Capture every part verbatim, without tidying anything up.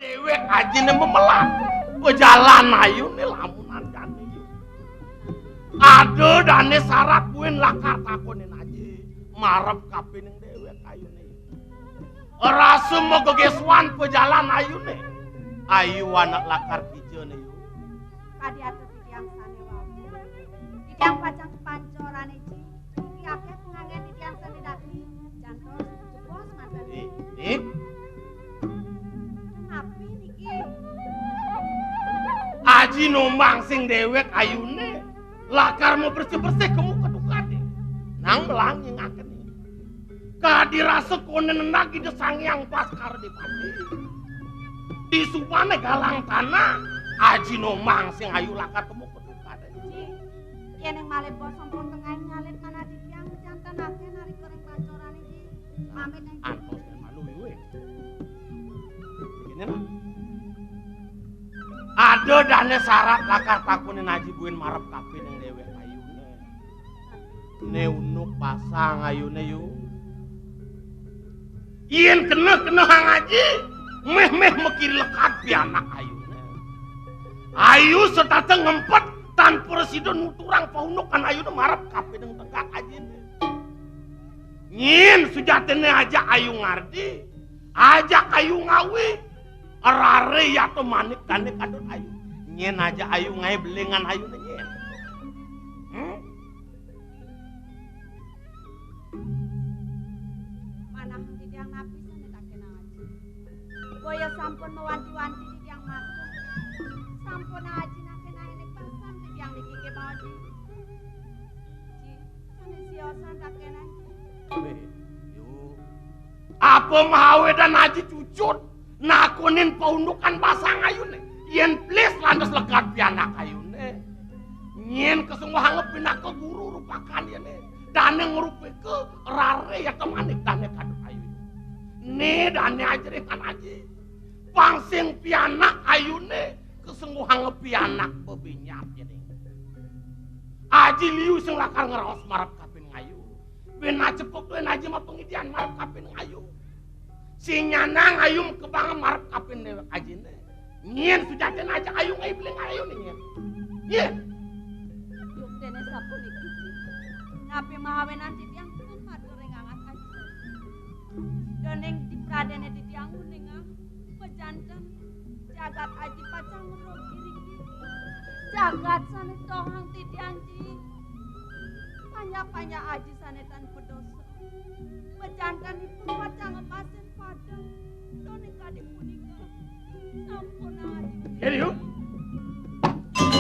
Déwék ajiné memelat. Pejalan ayuné lamunan jani. Ada dané sarat buin lakar takonin aji. Marep kapining déwék ayuné. Rasa magegésuan pejalan ayuné. Ayu anak lakar kijané yu. Kadi atur titiang sané wau. Titiang pacang kapancorané, Ji. Niki akéh panganggen titiang sané dadi. Jantos jebos manten. Nih, nih. Napi niki? Aji nombang sing déwék ayuné. Lakar mau bersih-bersih kemu ketukadé. Nang melangi ngakeni. Kadi rasa koné nendak Ida Sang Hyang Baskara Dipati. Di subané galang tanah, aji nombang sing ayu lakar temu ketukadé. Ji, yén ing malih bos sampun tengah nyalit manah titiang, janten akéh narik ring pancorané, Ji. Pamit, Ji. Antos malu iwé. Begini nah. Ada dané sarat lakar takonin aji buin marep kapining déwék ayuné. Né unduk basang ayuné yu. Yén keneh-kenehang aji, méh-méh makiri lekad pianak ayuné. Ayu setata ngempet tan prasida nuturang paundukan ayuné marep kapining tegak ajiné. Nyén sujatiné ajak ayu ngardi, ajak ayu ngawi, raré yata manik dané kadut ayu. Nyén ajak ayu ngaé belingan ayuné nyén. Hmm? Manah titiang napi sané takénang aji. Boya sampun mawanti-wanti titiang matur. Sampun aji nakénang ené pasan titiang niki nggih maudi. Ji, sané siosan takénang. Wéh, yu. Apa mahawedan aji cucut nakonin paundukan basang ayuné. Yén plis lantas lekad pianak ayuné. Nyén kasengguhanga pinaka guru rupakan yéné. Dané ngrupika raré yata manik dané kadut ayu. Né dané ajrihan aji. Pang sing pianak ayuné kasengguhanga pianak bebinjat yéné. Aji liu sing lakar ngraos marep kapining ayu. Bén acepuk tuin aji mapangidian marep kapining ayu. Sing nyanang ayu makebang marep kapining déwék ajiné. Nyén sujatiné ajak ayu ngaé belingan ayuné nyén. Nyén. Duh, déné sapuniki. Napi mahawenan titiang pun matur ring angat aji. Déning dipradéné titiang uningang, pajanten jagat aji pacang ngruk iriki. Jagat sané tohang titiang, Ji. Panjak-panjak aji sané tan padosa. Pajantenipun pacang ngemasin padang. Duh, ning kadi punika. Sampun aji. Yén yu.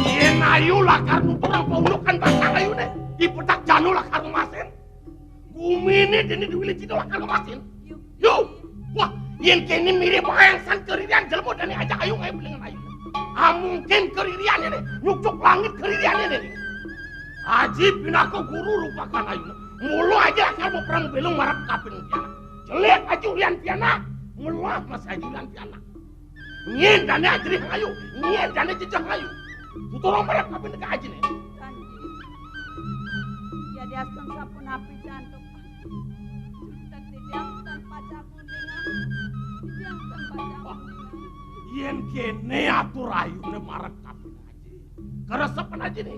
Yén ayu lakar nuturang paundukan basang ayuné, dipetak janu lakar ngemasin. Guminé déné diwilih cita lakar ngemasin. Yu. Wah, yén kéné mirip aéngsan karirian jelema dané ajak ayu ngaé belingan ayu. Ah, mungkin karirian ini, nyukcuk langit karirian ini. Aji pinaka guru rupakan ayu. Mula aji lakar maperang belung marep kapining pianak. Jelék aji ulian pianak, melah masih aji ulian pianak. Nyén dané ajrih ayu, nyén dané jejeh ayu. Tuturang marep kapining ajiné. Kanji. Yadiastun sapunapi jantuk. Jutek titiang tan pacang kuningan. Titiang tan pacang kuningan. Yén kéné atur ayuné marep kapining aji. Karesepan aji né.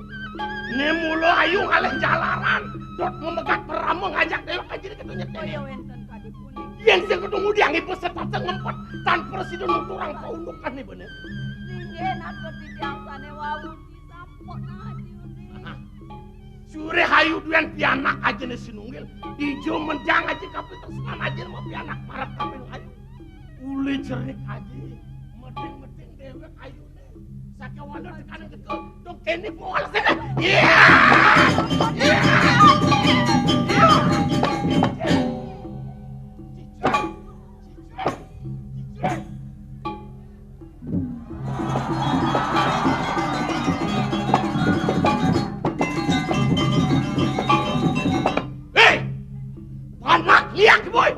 Né mula ayu ngalih jalaran, dot memegat perama ngajak déwék aji né kéto nyet. Kaya wénten kadipun. Yén sing kudu ngudiang ibu setata ngempet, tan prasida nuturang paundukan né bener. Inggih, natur titiang sané wau, Ji, sampun aji undi. Aha. Suré ayu duén pianak ajiné sinunggil, dija menjang aji kapitresnan ajiné ma pianak marep kapining ayu. Uli cerik aji, meding-meding déwék ayu. Sakéwala tekané kéto, dong kéné poal sing. Iya. Iya. Iya. Hei, panak liak, boy.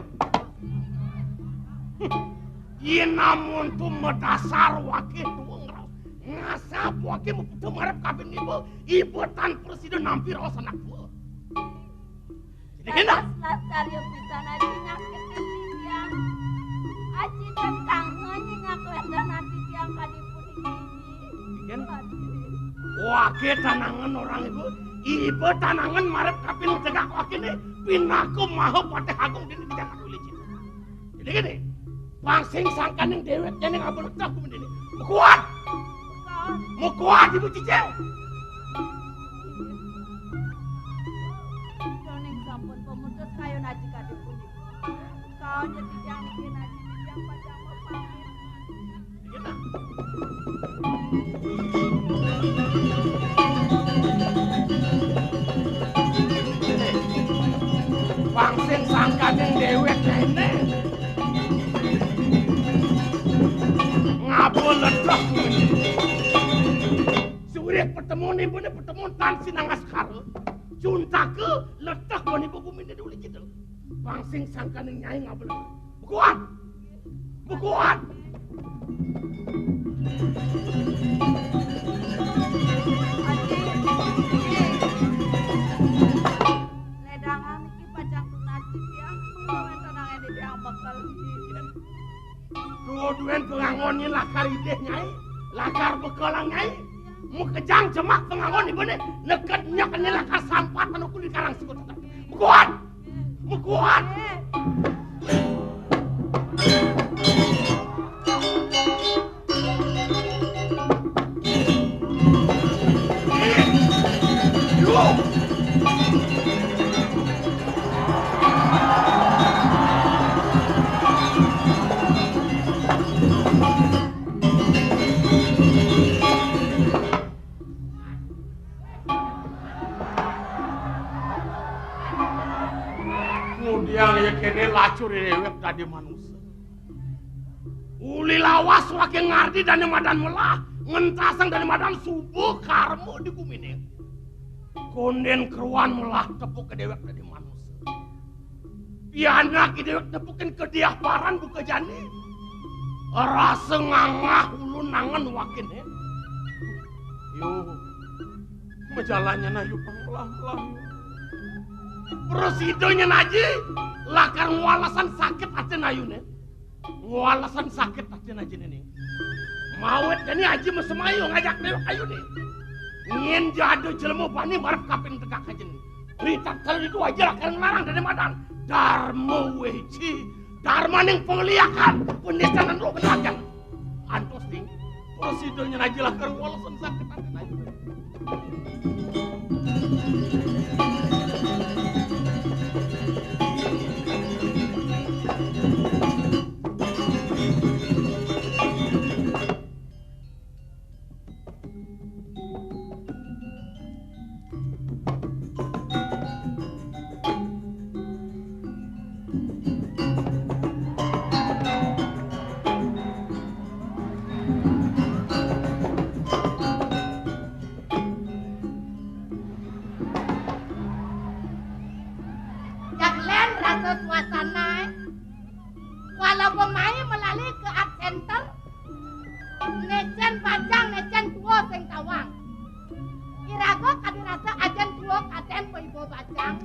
Yén amun to madasar wakil tua ngraos, ngasap wakil mapeda marep kabin iba, iba tan prasida nampi raos anak tua. Jadi kena. Lantas lasarya pisan aji nyakitin titiang. Aji tetangga nyingak lantas Paké tanangan orang ibu, ibu tanangan marep kapin tegak wakiné, pinaka maha patih agung dini di jagat Wilicita. Jadi gini, pangsing sangkaning déwék jani ngabul tak kumen dini. Mukuat! Mukuat ibu cicing! Jroning sampun pemutus kayun aji kadé punika. Kaon titiang niki naji titiang pacang mapamit. Pangsing sangkaning déwék kéné. Ngabul ledok. Surya pertemuan ibuné pertemuan tan sinangaskara. Cuntaka ledok bani ibu guminé duli kita. Pangsing sangkaning nyai ngabul. Bukuan! Bukuan! Aji, Aji. Ledangan iki pacang tunas titiang, mula wénten angin titiang bekel. Duduén pangangon nyai lakar idih nyai, lakar bekelang nyai. Makejang jemak pangangon ibuné, neked nyek nyai lakar sampat manukul di karang sikut. Mukuan! Mukuan! Ngudiang ya kéné lacur déwék dadi manusa. Uli lawas waké ngardi dané madan melah, ngentasang dané madan suba karma di guminé. Kondén keruan melah tepuk ka déwék dadi manusa. Pianak i déwék nepukin kediah paran buka jani. Rasa ngangah ulun nangen wakiné. Yo, majalannya nayu pang melah-melah. Prasidanya naji lakar ngwalesan sakit atin ayuné. Ngwalesan sakit atin ajiné né. Mawit jani aji masemayung ngajak déwék ayuné. Nyén ja ada jelema bani marep kapin tegak ajiné. Ritatkala ditu aji lakar nglarang dané madan. Darma weci, darmaning pangliakan, panistanan luh benajan. Antos ding, prasidanya aji lakar ngwalesan sakit atin ayu. Jaglén rasa suasana, eh. Walau pemain melalui ke art center, nécén bajang, nécén tua sing tawang. Iraga kadi rasa ajén tua kadén baiba bajang.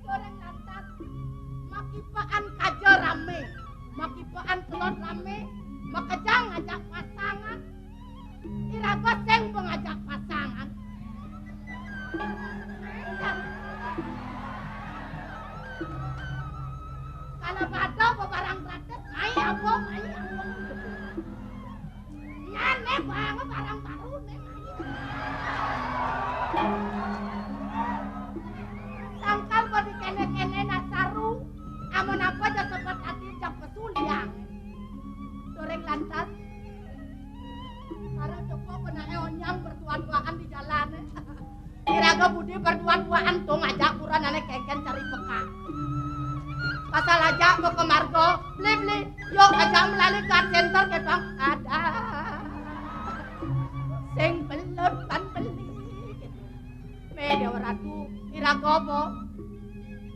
Goreng lantas, makipaan kaja ramé, makipaan kelod ramé, makejang ngajak pasangan. Iraga sing pangajak pasangan. Kalau bada bebarang gratis, ai apa, ai apa. Nyan né bang barang baru né, ai. Tangkal badi kéné-kéné nasaru, amun apa ja sebet ati jam kesuliang. Goreng lantas, Para cukup benaké onyang berduaan-duaan di jalan. Iraga budi berduaan-duaan tuh ngajak buron ané kéngkén cari peka. Pasal ajak mau ke marga, beli-beli, yuk ajak melalui art center kéto. Ada. Sing belut pan beli. Mé Déwa Ratu, iraga apa?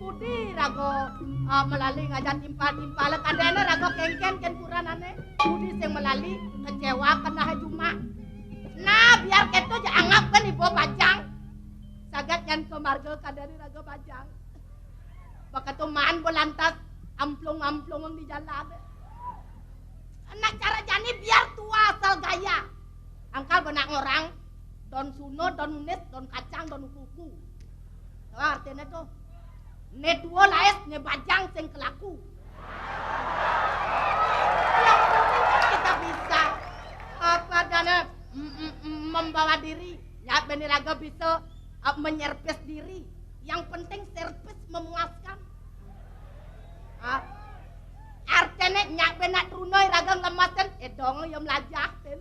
Budi raga, ah, melali ngajak timpal-timpal, kadéna raga kéngkén kén puranané. Budi sing melali kecewa keneh jumah. Nah, biar kéto ja anggap kén iba bajang. Saget nyan ka marga kadéna raga bajang. Baka to maan ba lantas amplung-amplung di jalan. Nah, cara jani biar tua asal gaya. Angkal benak ngorang, don suno, don unis, don kacang, don uku-uku. Wah, artinya tuh, ne duo laes, ne bajang sing kelaku. Yang penting kan kita bisa, apa, dana, m- m- m- membawa diri. Ya, beni raga bisa, eh, menyervis diri. Yang penting servis memuaskan. Ah. Artene nyak benak truna raga nglemasin, eh, dong ya melajahin.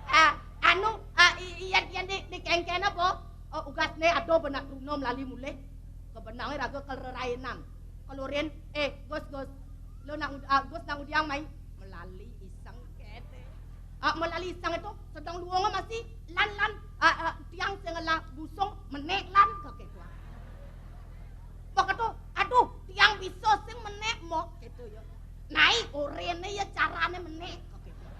Ah, anu, ah, i- iya, iya di, di kengkena, bo. Oh, ugasne ada benak truna melali mulih. Kebenange raga kelrerainan. Kelurin, eh, Gus, Gus. Lo nak ud- ah, Gus nak udiang mai. Melali iseng kete. Ah, melali iseng itu sedang luwung masih lan, lan. Ah, ah, tiang sing ngelah busung menek lan kake tuang. Maka tuh, aduh, tiang bisa sing menek mok gitu ya. Naik orene ya carane menek kake tuang.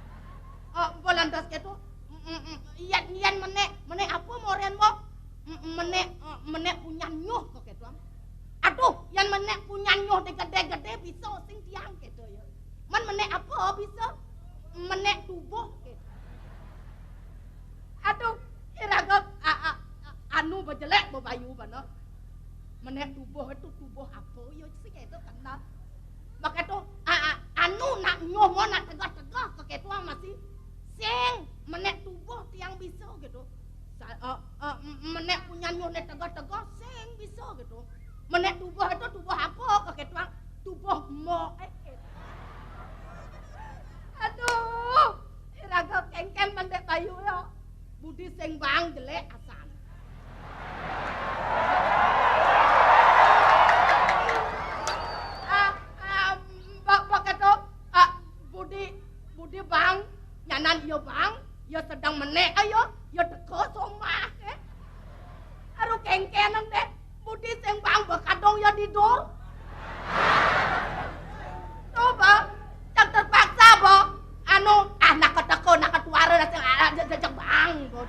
Ah, bolan das gitu. Mm, mm, mm. Iyan, iyan menek, menek apa moren mok? Mm, mm, menek, eh, menek punyan nyuh kake tuang. Aduh, yan menek punyan nyuh de gede-gede bisa sing tiang gitu ya. Man menek apa bisa? Menek tubuh gitu. Aduh, iraga a- a- a- anu bejelek bebayu bana. Menek tubuh itu tubuh apa ya sing itu kenal. Maka tuh a- a- anu nak nyuh mo nak tegah-tegah kake tuang masih sing menek tubuh tiang bisa gitu. Sa- eh, eh, m- menek punyan nyuh ne tegah-tegah sing bisa gitu. Menek tubuh itu tubuh apa kake tuang? Tubuh mo. Eh, eh. Aduh, iraga kengken mendek bayu yo. Budi sing bang jelek asan. Ah, ah, mbak, mbak keto, ah, budi, budi bang, nyanan iyo bang, iyo sedang menek, ayo, iyo teko somah, eh. Aru kengkenen deh, budi sing bang bekadong iyo tidur. Coba, cak terpaksa, bo. Anu, ah, nak keteko, nak ketuara, nak sing, ah, jejak bang, bo.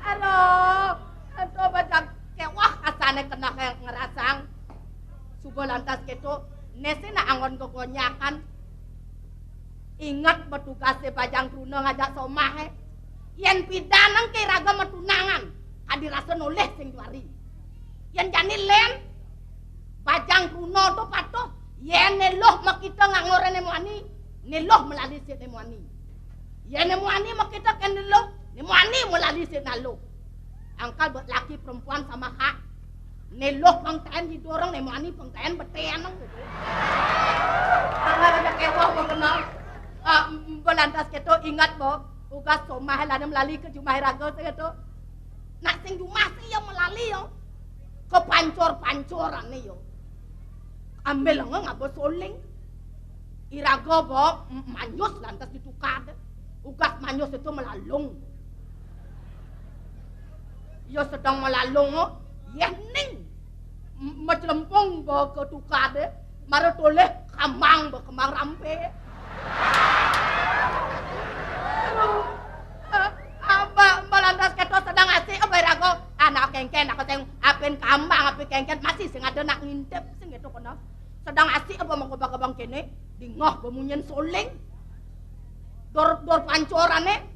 Aduh, coba cak kewah asane kena kayak ngerasang. Suba lantas keto, nesi nak anggon kegonyakan. Inget betugase bajang truna ngajak somah, eh. Yen pidaneng ke raga metunangan, kadi rasa noleh sing juari. Yen jani len, bajang truna tu patuh, yen neluh makita ngangore ne muani, neluh melali sik ne muani. Yen ne muani makita ken neluh, ne muani melali sik naluh. Angkal bet laki perempuan sama hak. Neluh pengten di dorong, ne muani pengten beten nang gitu. Angkal ada kewah mau kenal. Ah, belantas keto ingat, bo. Ugas somah lana melali ke jumah raga sing keto. Nak sing jumah sing yang melali yo. Kepancor-pancorane yo. Ambil ngapa soling. Iraga, bo, m- manyus lantas ditukar deh. Ugas manyus itu melalung. Yo sedang melalung, oh. Yeh ning. M- Mecelempung, bo, ketukar deh. Mara toleh kambang, bo, kembang rampe. Aduh. Eh, eh, mbak, mbak lantas keto sedang asik, oh, iraga. Anak kengken, aku sing apin kambang, apin kengken, masih sing ada nak ngintip, sing gitu kena. Sedang asik apa mau kebang-kebang kene? Dingah bemunyen soling. Dor dor pancorane.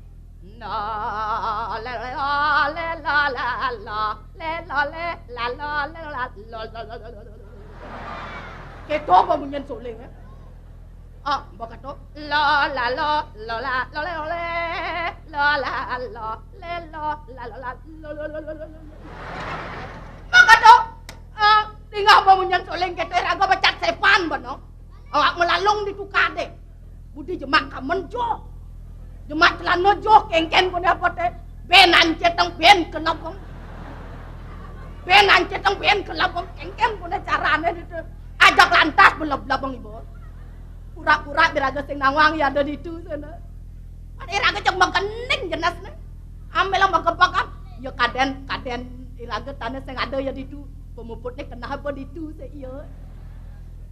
Na, le, le, la, le, la, la, la, le, la, le, la, la, le, la, la, la, la, la, la, la. Keto bemunyen soling, eh. Ah, mbak keto. La, la, la, la, la, la, le, la, le, la, la, la, la, la, la, la, la, la, la, la, la. Maka to, eh, tinggal pemunyan soling kete raga becat sepan beno. Awak melalung di tukade. Budi jemak kamen jo. Jemak celana jo kengken kone apa te. Ben anceteng ben kenapa. Ben anceteng ben kenapa kengken kone carane itu. Ajak lantas belab-labang ibu. Pura-pura biraga sing nawang ya ada di itu sana. Pada iraga cek makening jenas ne. Ambil yang makan-makan. Ya kaden, kaden iraga tanah sing ada ya ditu. Pemuputnya kena apa ditu sih iya.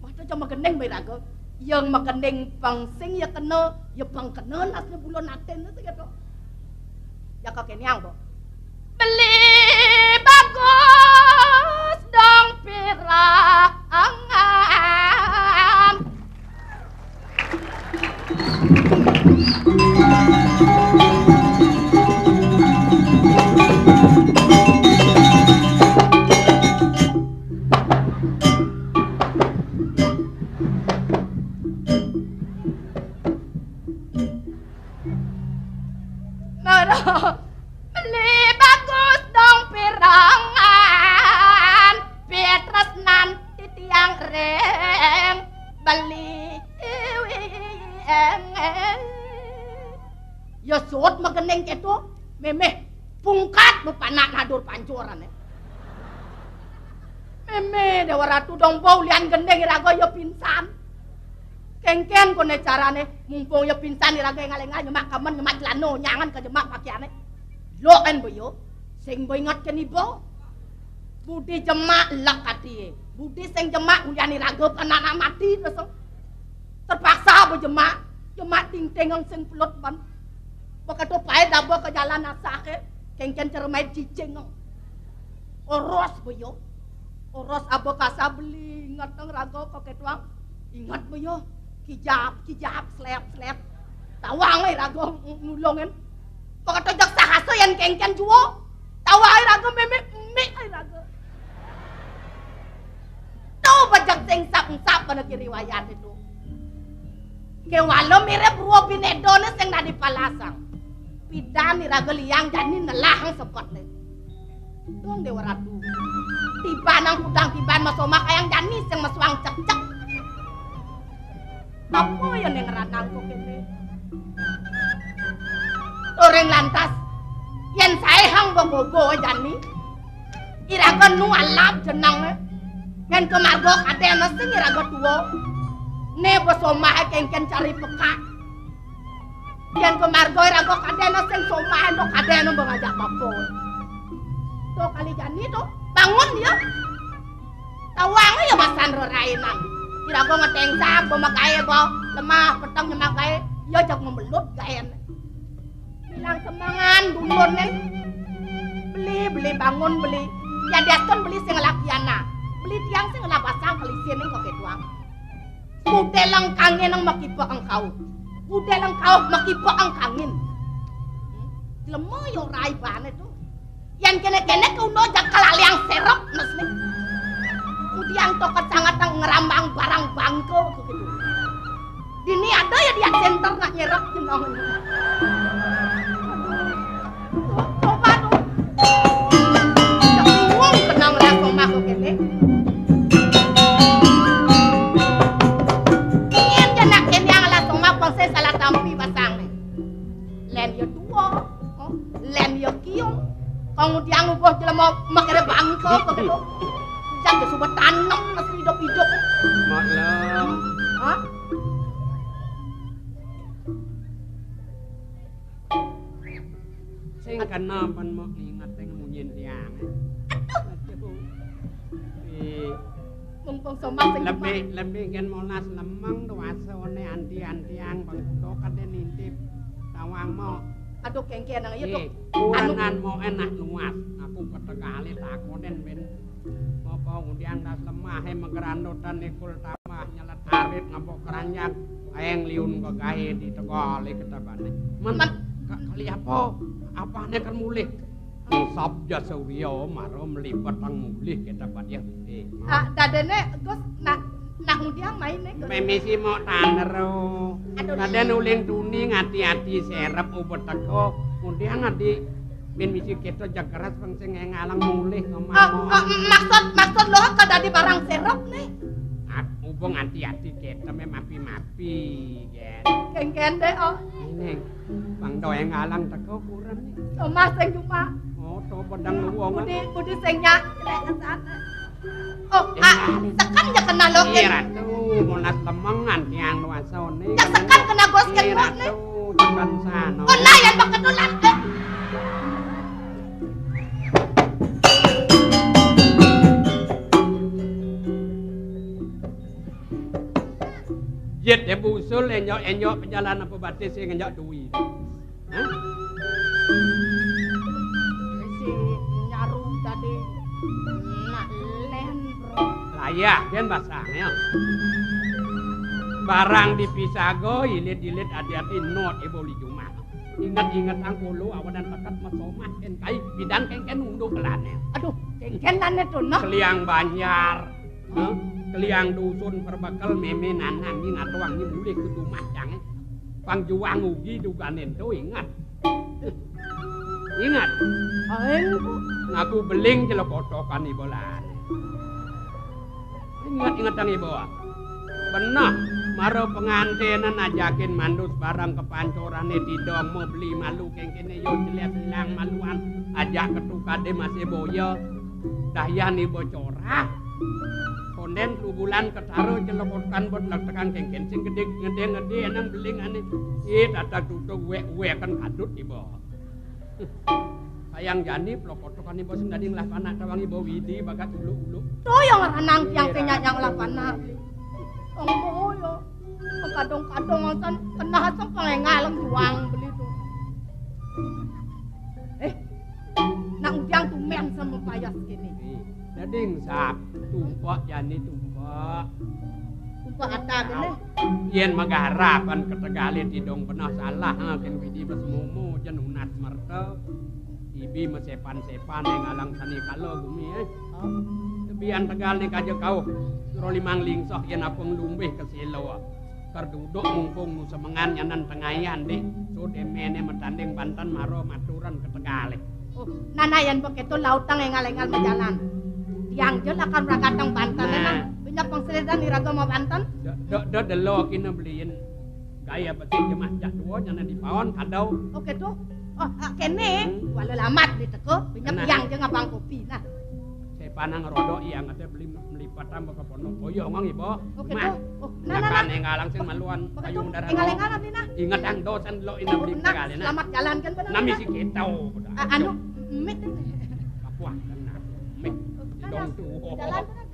Mata cek makening biraga. Yang makening pangsing ya kena, ya pang kena nasnya bulan naten sih gitu. Ya kakek niang, bo. Beli bagus dong pirangan. Yang reng beli. Ya sut magending keto, memeh pungkat bepanak nadur pancuran, eh. Memeh Dewa Ratu dong bau lian gending iraga ya pingsan. Kengken kone carane, mumpung ya pingsan iraga ngalenga nyemak kamen, nyemak celana, nyangan ka jemak pakiane. Lo en boyo, sing boy ingat ke nibo. Budi jemak lek ati. Budi sing jemak ulian iraga panana mati terus. Terpaksa boy jemak, jemak tingting sing pelut ban. Beketo pae daba ke jalan asah ke, kengken cermai cicing. Oros boyo. Oros aba kasa beli ingat nang raga ka ketuang. Ingat boyo. Kijap, kijap, slep, slep. Tawang ai raga ng-, nulungin. Pakato jak sahasa yan kengken juo. Tawang ai raga meme, meme ai raga. Tuh bajak sing sap-sap bana ki riwayat itu. Kewala mirip ruo binedone sing dadi palasang. Pidan iraga liang jani nelahang sepet ne. Dong Dewa Ratu. Tiba nang kudang tiban masoma kayang jani sing masuang cek-cek. Apa ya ning ranang kok kene? Toring lantas. Yen sae hang bogogo jani. Iraga nu alap jenenge. Yen kemarga kadene sing iraga tuwa. Ne basoma kengken cari pekak. Yen kemarga iraga kadene sing somah ento kadene mbok ngajak bapa. To kali jani to, bangun ya. Tawang ya masan rerainan. Iraga ngeteng sab bemakae ba lemah peteng nyemakae ya jak membelut gaen. Bilang semangan dulurne. Beli, beli bangun beli. Ya diaskon beli sing lakiana. Beli tiang sing lapasang kelisin ning kok tuang. Budel engkangin nang makipa engkau. Budel engkau makipa engkangin. Hmm? Jelema yo rai bane to. Yan kene-kene ke uno jakal aliang serep mesne. Udiang toket sangat nang ngerambang barang bangke begitu. Dini ada ya dia center nak nyerep jenong. Coba tuh. Bingung kenang lah somah kok kene. Ingin je nak kene yang lah somah pang saya salah tampi pasang ni. Len ya tua, oh, len ya kiung. Kau ngudiang ubuh jelema makere bangke kok gitu. Jang dia suba tanem masih hidup-hidup. Maklum. Hah? Sing kena pan mok inget sing munyin tiang. Aduh. Aduh. Eh, mumpung somah sing lebih, lebih gen molas lemeng tuh asone anti-antiang bang kudo kate nintip tawang mok. Aduh kengken nang iya tuh. Eh, kurenan mok enak nuas. Aku ketekali takonen ben. Apa ngudiang das lemah he megerandutan ikul tambah nyelet arit ngabok keranjang. Aeng liun ke gae di tegal ke tabane. Men, men. Ka-, kali apa? Apane kan mulih? Sab jasa uria mara mlibet ang mulih ke tabat ya. Eh, ah, dadene Gus nak, nak ngudiang main ne Gus. Memisi mau tanero. Aduh. Daden uling tuni ngati-ati serep ubet teko. Ngudiang adi ben misi kita jageras pang sing ngalang mulih ngomong. Ah, ah, maksud, maksud lo ke dadi barang serep ne? Ah, ubung ngati-ati kita mem api-mapi, gen. Kengken deh, oh. Ini, Bang Doeng ngalang teko kuren nih. Somah sing cuma. Oh, to pedang lu wong. Budi, budi sing nyak, lek kesana. Oh, ah, seken ya kena lokin. Iya, Ratu, monas lemengan tiang nuasone. Ya seken kena gos kena ne. Ratu, seken sano. Kena ya paketulan. Eh. Jet ya busul enjok-enjok pejalan apa batis sing enjok duwi. Hah? Sing nyaru tadi nak len, Bro. Lah iya, gen basang ya. Barang dipisago ilit-ilit adi-adi not ibu li jumah. Inget-inget angkulo awadan teket mesomah ken kai bidang kengken unduk lane. Aduh, kengken lane to nah. Keliang banjar. Hah? Keliang dusun perbekel meme nanang ni ngatuang ni mulih ke rumah jange. Pang juang ugi duganen to ingat. Ingat. Aeng, Bu. Ngaku beling jelo kotokan ibolan. Inget-ingetang iba. Beneh, mara pengantinan ajakin mandus barang kepancorane didong mau beli malu kengkene yo jelas ilang maluan ajak ketukade masih boya. Dahyan iba corah. Konden telu bulan ketara celokotan buat lektekan kengken sing gede ngede ngede enang beling ane. Ih, tata tutu wek-wek kan kadut iba. Sayang jani, plokotokan iba sing dadi ngelah panak tawang iba widi bagat uluk-uluk. To yang ranang tiang sing nyak ngelah panak. Tong boyo. Kadong-kadong asan kenah asam pengengalang juang beli tu. Eh, nak udiang tumen sama payas kini. Dading sap, tumpek jani tumpek. Tumpek ada kene. Yen magarapan ketegale tidong pernah salah, ha, ken widi besemumu jen unas merta. Ibi mesepan-sepan yang alang sani kala gumi, eh. Tebian tegal ni kaja kau. Suro limang lingsoh yen apa ngelumbih ke silo. Kar duduk mumpung nu semengan nyanan tengayan, Dik. Sud emene metanding banten maro maturan ketegale. Oh, nana yan beketo lautang engal-engal majalan. Tiang je lakan ragatang banten. Nah. Nang. Banyak pengselidang iraga mau banten. Dok, dok, dok, delo kina beliin. Gaya betik jemah jak dua nyanan dipaon kadau. Oke tuh. Oh, ah, kene. Hmm. Wala lamat di teko, banyak. Nah. Tiang je ngabang kopi. Nah. Saya panang rodok yang ada beli melipatan baka pondok boyong nang iba. Oke, mah. Oh, nah, nah, nah. Nenggalang sing maluan payung darah. Engal-engal abdi nah. Inget ang dosen lo ina beli kali nah. Selamat jalan kan benar. Nami si kita. Ah, anu, mit. Kapuah kan nah. Mit. Dong tuh. Jalan benar.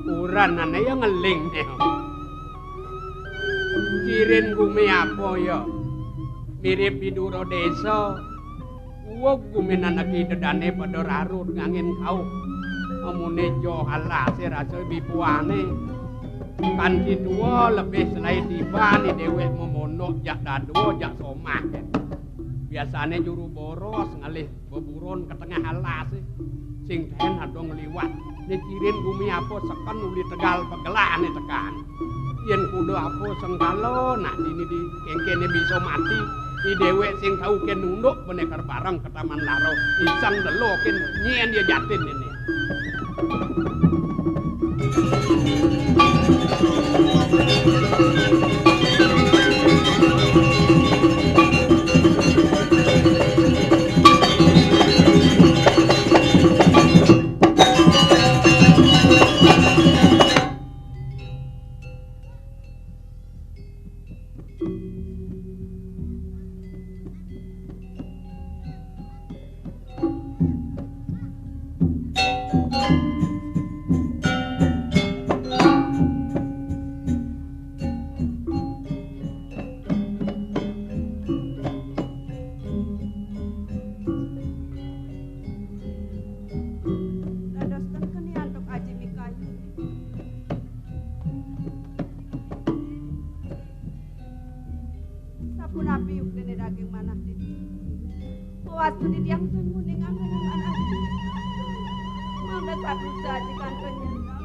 Uranane ya ngeling ne. Cirin gumi apa ya? Mirip bidura desa. Uwug guminan aki dedane pada rarut ngangin kauh. Amune jo alase rasa bipuane. Kanti tua lebih selai tiba ni dewek memondok jak dadua jak somah. Biasane juru boros ngalih beburon ke tengah alas, eh. Sing ten ada ngliwat. Ni cirin gumi apa seken uli tegal pegelah ni tekan. Yen kuda apa sengkala nak dini di kengkene bisa mati. Di dewek sing tau ken nunduk benekar bareng ke taman laro. Iseng delo ken nyen dia jatin ini. Dados ten keni antuk Aji Mikayu. Sapunapi yuktine daging manah titi? Pawastu titiang sun nguningang kanyang anak. Mangda sadusa aji kangken nyentang.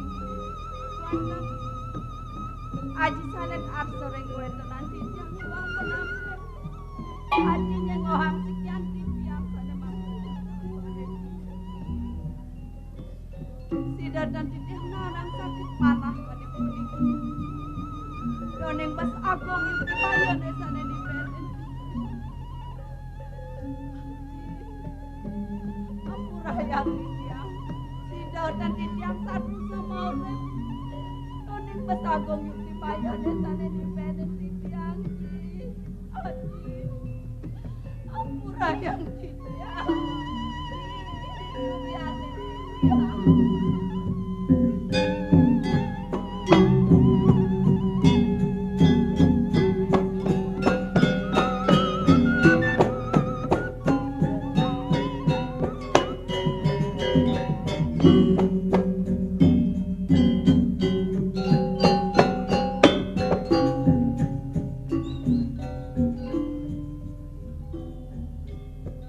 Wantah. Aji salet arsa ring kawentenan titiang iwang penampil. Aji nyengohang sikian titiang sane mangku. Sida tan titih nanang sakit manah pada puniki. Doning bas agung yukti bayane sane nibenin. Ampurayang titiang. Sida tan titiang sadusa maurip. Doning bas agung yukti bayane sane nibenin titiang. Aji. Ampurayang titiang.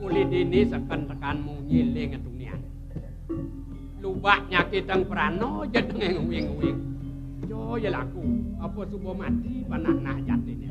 Uli dini seken tekan Ngetunian. Lubak nyakitang prana, jenenge nguing-nguing. Jo ya laku, apa suba mati panah-nah jatine.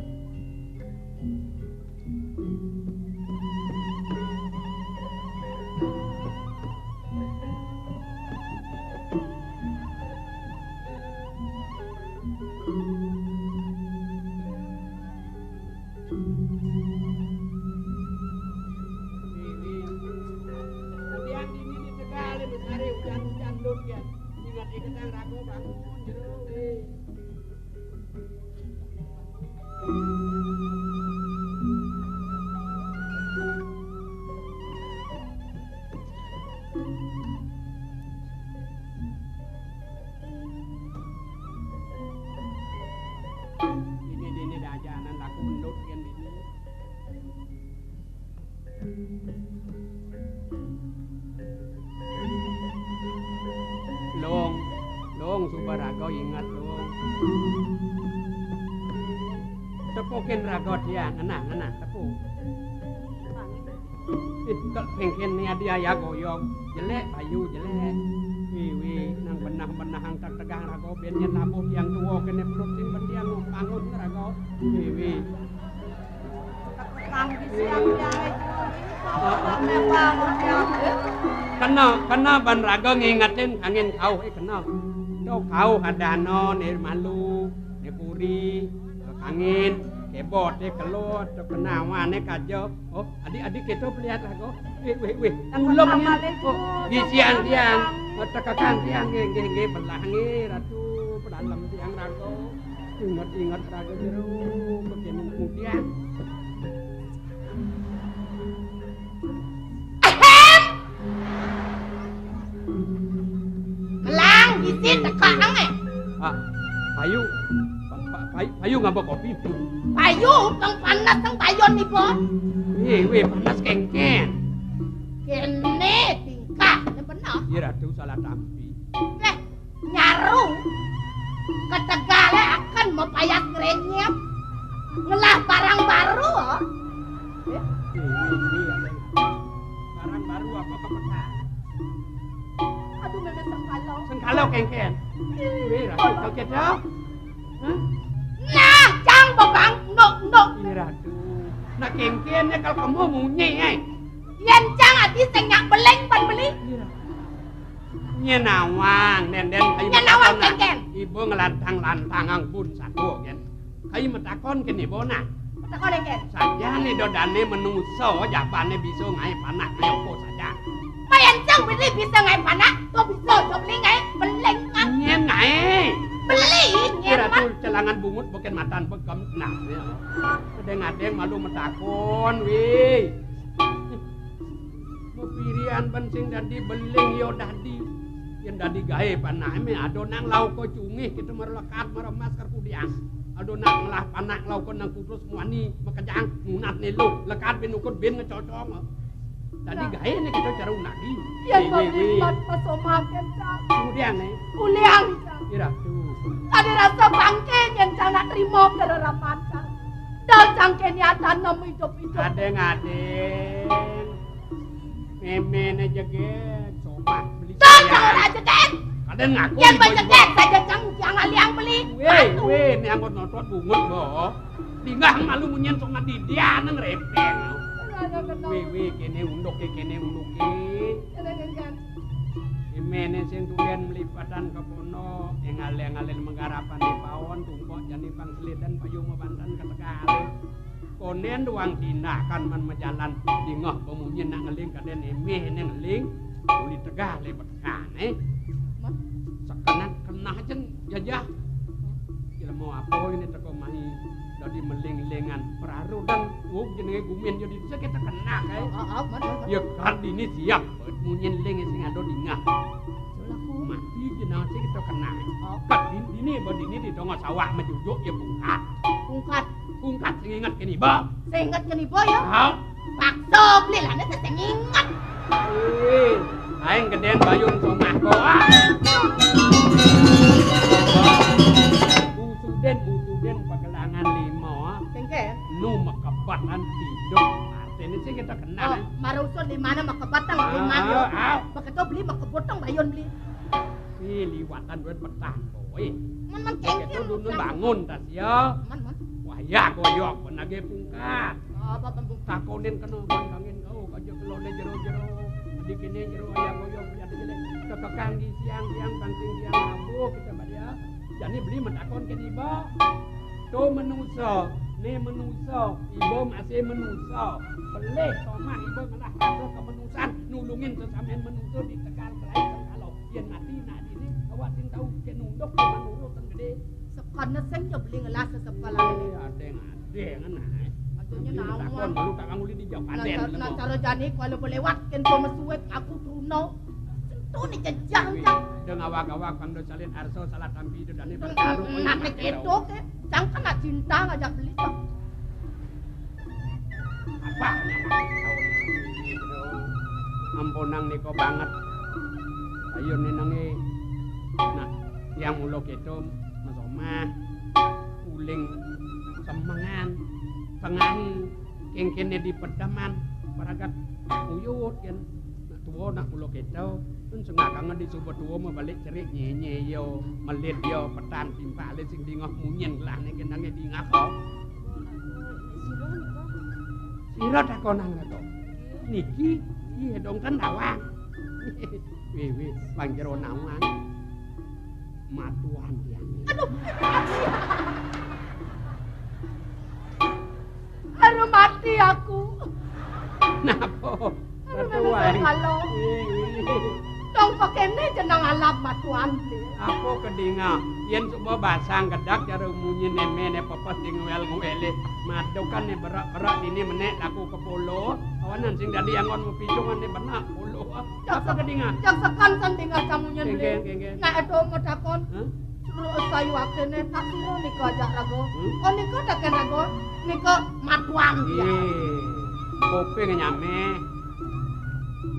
Kemudian dini ditegal, Mas Ari, ujan-ujan lut ya. Ingat-ingat raga bangun, jero. Dini, dini dajanan laku endut kan dini. Long, long, suba raga inget, long. Tepukin raga tiang, ngenah, ngenah, tepuk. Ih, kok pengken ni adi aya goyong. Jelek, payu, jelek. Wi, wi, nang benah-benahang tak tegang raga ben nyen nabuh tiang tua kene pelut sing ben tiang bangun raga. Wi, wi. Kena, kena ban raga ngingetin kangin kauh, eh, kena. To kauh adana, ne malu, ne puri, kangin, kebot, eh, kelot, to kena awan, eh, kaja. Oh, adik-adik kita pelihat raga. Weh, weh, weh. Ulem ni. Oh, di siang-siang. Oh, tekakang siang, nggih, nggih, nggih, belah, nggih, Ratu, pedalem siang raga. Inget-inget raga jero, begini kemudian. Ahem! Melang, gisin, teka, ange. Ah, payu. Pa-, pa-, payu, payu ngaba kopi? Payu, pang panas, pang payon ni, Bos. Weh, weh, panas kengken. Kene tingkah, ne bener. Iya, Ratu, salah tampi. Eh, nyaru. Ketegale akan mapayas ngerenyep. Ngelah barang baru, oh. Eh? Barang baru apa kepetan? Aduh, memang sengkalo. Sengkalo kengken. Weh, Ratu, kaget ya? Hah? Nah, cang bebang, nuk, nuk. Ih, Ratu. Nah, kengken ya kalau kamu munyi, eh. Yen cang adi sing nyak beling pan beli. Ih, Ratu. Nyen nawang, den, den, ayo. Nyen nawang, matakon, nah. Kengken. Ibu ngelantang-lantang anggun satu, kan. Kai matakon kene, Bona. Matakon, Ken. Sajane dodane menungsa jabane bisa ngae panak ngae apa saja. Mayan cang beli bisa ngae panak, to bisa to beli ngae beling kan. Nyen ngae. Beli, nyen. Kira mah. Tu celangan bungut bukan matan begem. Nah, ya. Adeng-adeng malu matakon, weh. Mapirian ban sing dadi beling ya dadi. Yen dadi gae panake me ada nang lauka cungih kita mara lekad mara emas kar kudiang. Ada nang ngelah panak lauka nang kutus muani makejang munat nelo lekad bin ukud bin ngecocong. Dadi gae ne kita cara unadi. Yen weh, weh, weh. Pasomaken, Cang. Kemudian ne. Uliang, Cang. Ira tu. Tadi rasa bangke yen Cang nak terima kererapan, Cang. Dal Cang ke niatan nemu hidup-hidup. Adeng-adeng. Memene jeget, somah beli. Dal Cang ora jeget. Kadang ngaku. Yen ibu-ibu. Bejeget saja Cang, jangan liang beli. Weh, weh, ni anggot notot bungut, Bo. Tinggal malu munyen somah didian ngrepeng. Weh, weh, kene unduke, kene unduke. Imene sing tulen mlipatan ka kono, engale-engale menggarapan di pawon, tumpok jani pang seliden payu mabantan ka Tegal. Konen doang tindakan man majalan dingeh bemunyi nak ngeling kaden emeh ne ngeling, uli Tegal le betekane. Sekenak kenah jen jajah. Jelema apa ini teko mahi dadi meling-lingan perarudan. Wong jenenge gumin jadi bisa kita kenal, kae. Oh, oh, oh, man, man, man. Ya kan ini siap munyin ling sing ada dingah. Laku. Mati jeneng sing kita kenal. Oh. Kat din-, dini ba dini di tengah sawah majujuk ya pungkat. Pungkat. Pungkat sing inget kene ba. Sing inget kene ba ya? Ha? Paksa beli lah, nek sing inget. Eh, aing gedén bayun somah ko. Ah. Usuden, usuden pagelangan lima. Kengken. Nu makebatan tidur. Ini sih kita kenal. Oh, mara usud limana makabatang, ah, limana. Ah, ah. Beketo beli makabotong bayun beli. Ih, liwatan duit petang, boy. Men, men, kengken. Beketo dunu bangun tas ya. Men, men. Wah, ya goyok penage pungkat. Apa pembuk? Takonin kena bangkangin kau kaja kelone jero-jero. Di kene jero ya goyok ya jelek. Tekekang di siang-siang, bangking siang abuh kita badia. Jani beli matakon ke iba. To menusa, ne menusa, iba masih menusa. Pelih somah iba ngelah rasa kemenusan, nulungin sesamen menusa di tegal belai sengkala. Yen mati nak dini, awak sing tau ke nunduk ke manurut sing gede. Sekane sing ja beli ngelah sesekolah ini. Eh, adeng, adeng, nah. Maksudnya nawan. Takon baru tak nguli di jauh. Nah, adeng, cara, nah, cara jani kalau berlewat, ken to mesuit, aku truno. Sentuh ni jejang, jang. Deng awak-awak, pang do salin arso, salah tampi do dani bertaruh. Nak nek itu ke, jang kena cinta ngajak beli. Apa? Ampunang niko banget. Ayo nenenge. Nah, yang mulo keto, mesomah, uling semengan, tengahi, kengkene di pedeman, paragat uyut, kan. Nak tuwa, nak kula keto, pun sengakanga di suba tuwa mabalik cerik nyenye ya, melit ya, petan timpale sing dingeh munyin kelahne kendenge dingeh apa? Sira nika? Sira takonang raka. Niki, iya dong kan tawang. Wiwi, pang jero nawang. Matuan tiang. Aduh. Aduh, mati aku. Napa? Aduh, matuan. Kalau. Iya, iya. Dong pakene jeneng alam matuan. Apa kedinga? Yen suba basang kedak cara munyi nemene pepes di ngwel-ngwele. Madukan ne berak-berak dini menek laku kepolo. Awanan sing dadi angon mupicungan ne benak polo. Apa kedinga? Jang sekan kan dingeh camunyen. Kengken, kengken. Nak edo medakon. Hah? Suruh sayu akene tak sira nika ajak raga. Hmm? Oh, nika taken raga. Nika matuan. Iya. Kuping nyame.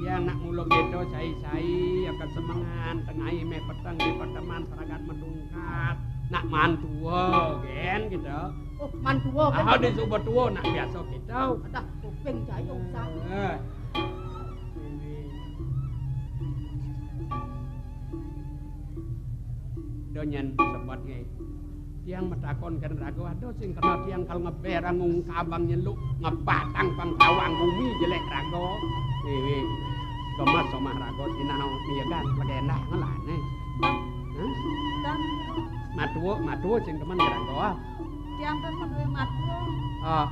Ya nak mula keto sai-sai, ya kesemengan, tengahi meh peteng di pedeman seragat medungkat. Nak mantua, gen gitu. Oh, mantua, gen. Ah, di suba tua, nak biasa gitu. Adah, kuping jayung, Sang. Eh. Do nyen sebat nge. Tiang matakon kan raga, aduh, sing kena tiang kal ngeber ngungkabang nyeluk ngebatang pang tawang gumi jelek raga. Wiwi. Somah-somah raga sinau miyagan legendah ngelane. Hah? Dan matua, matua sing temen raga. Tiang ten maduwe matua. Ah,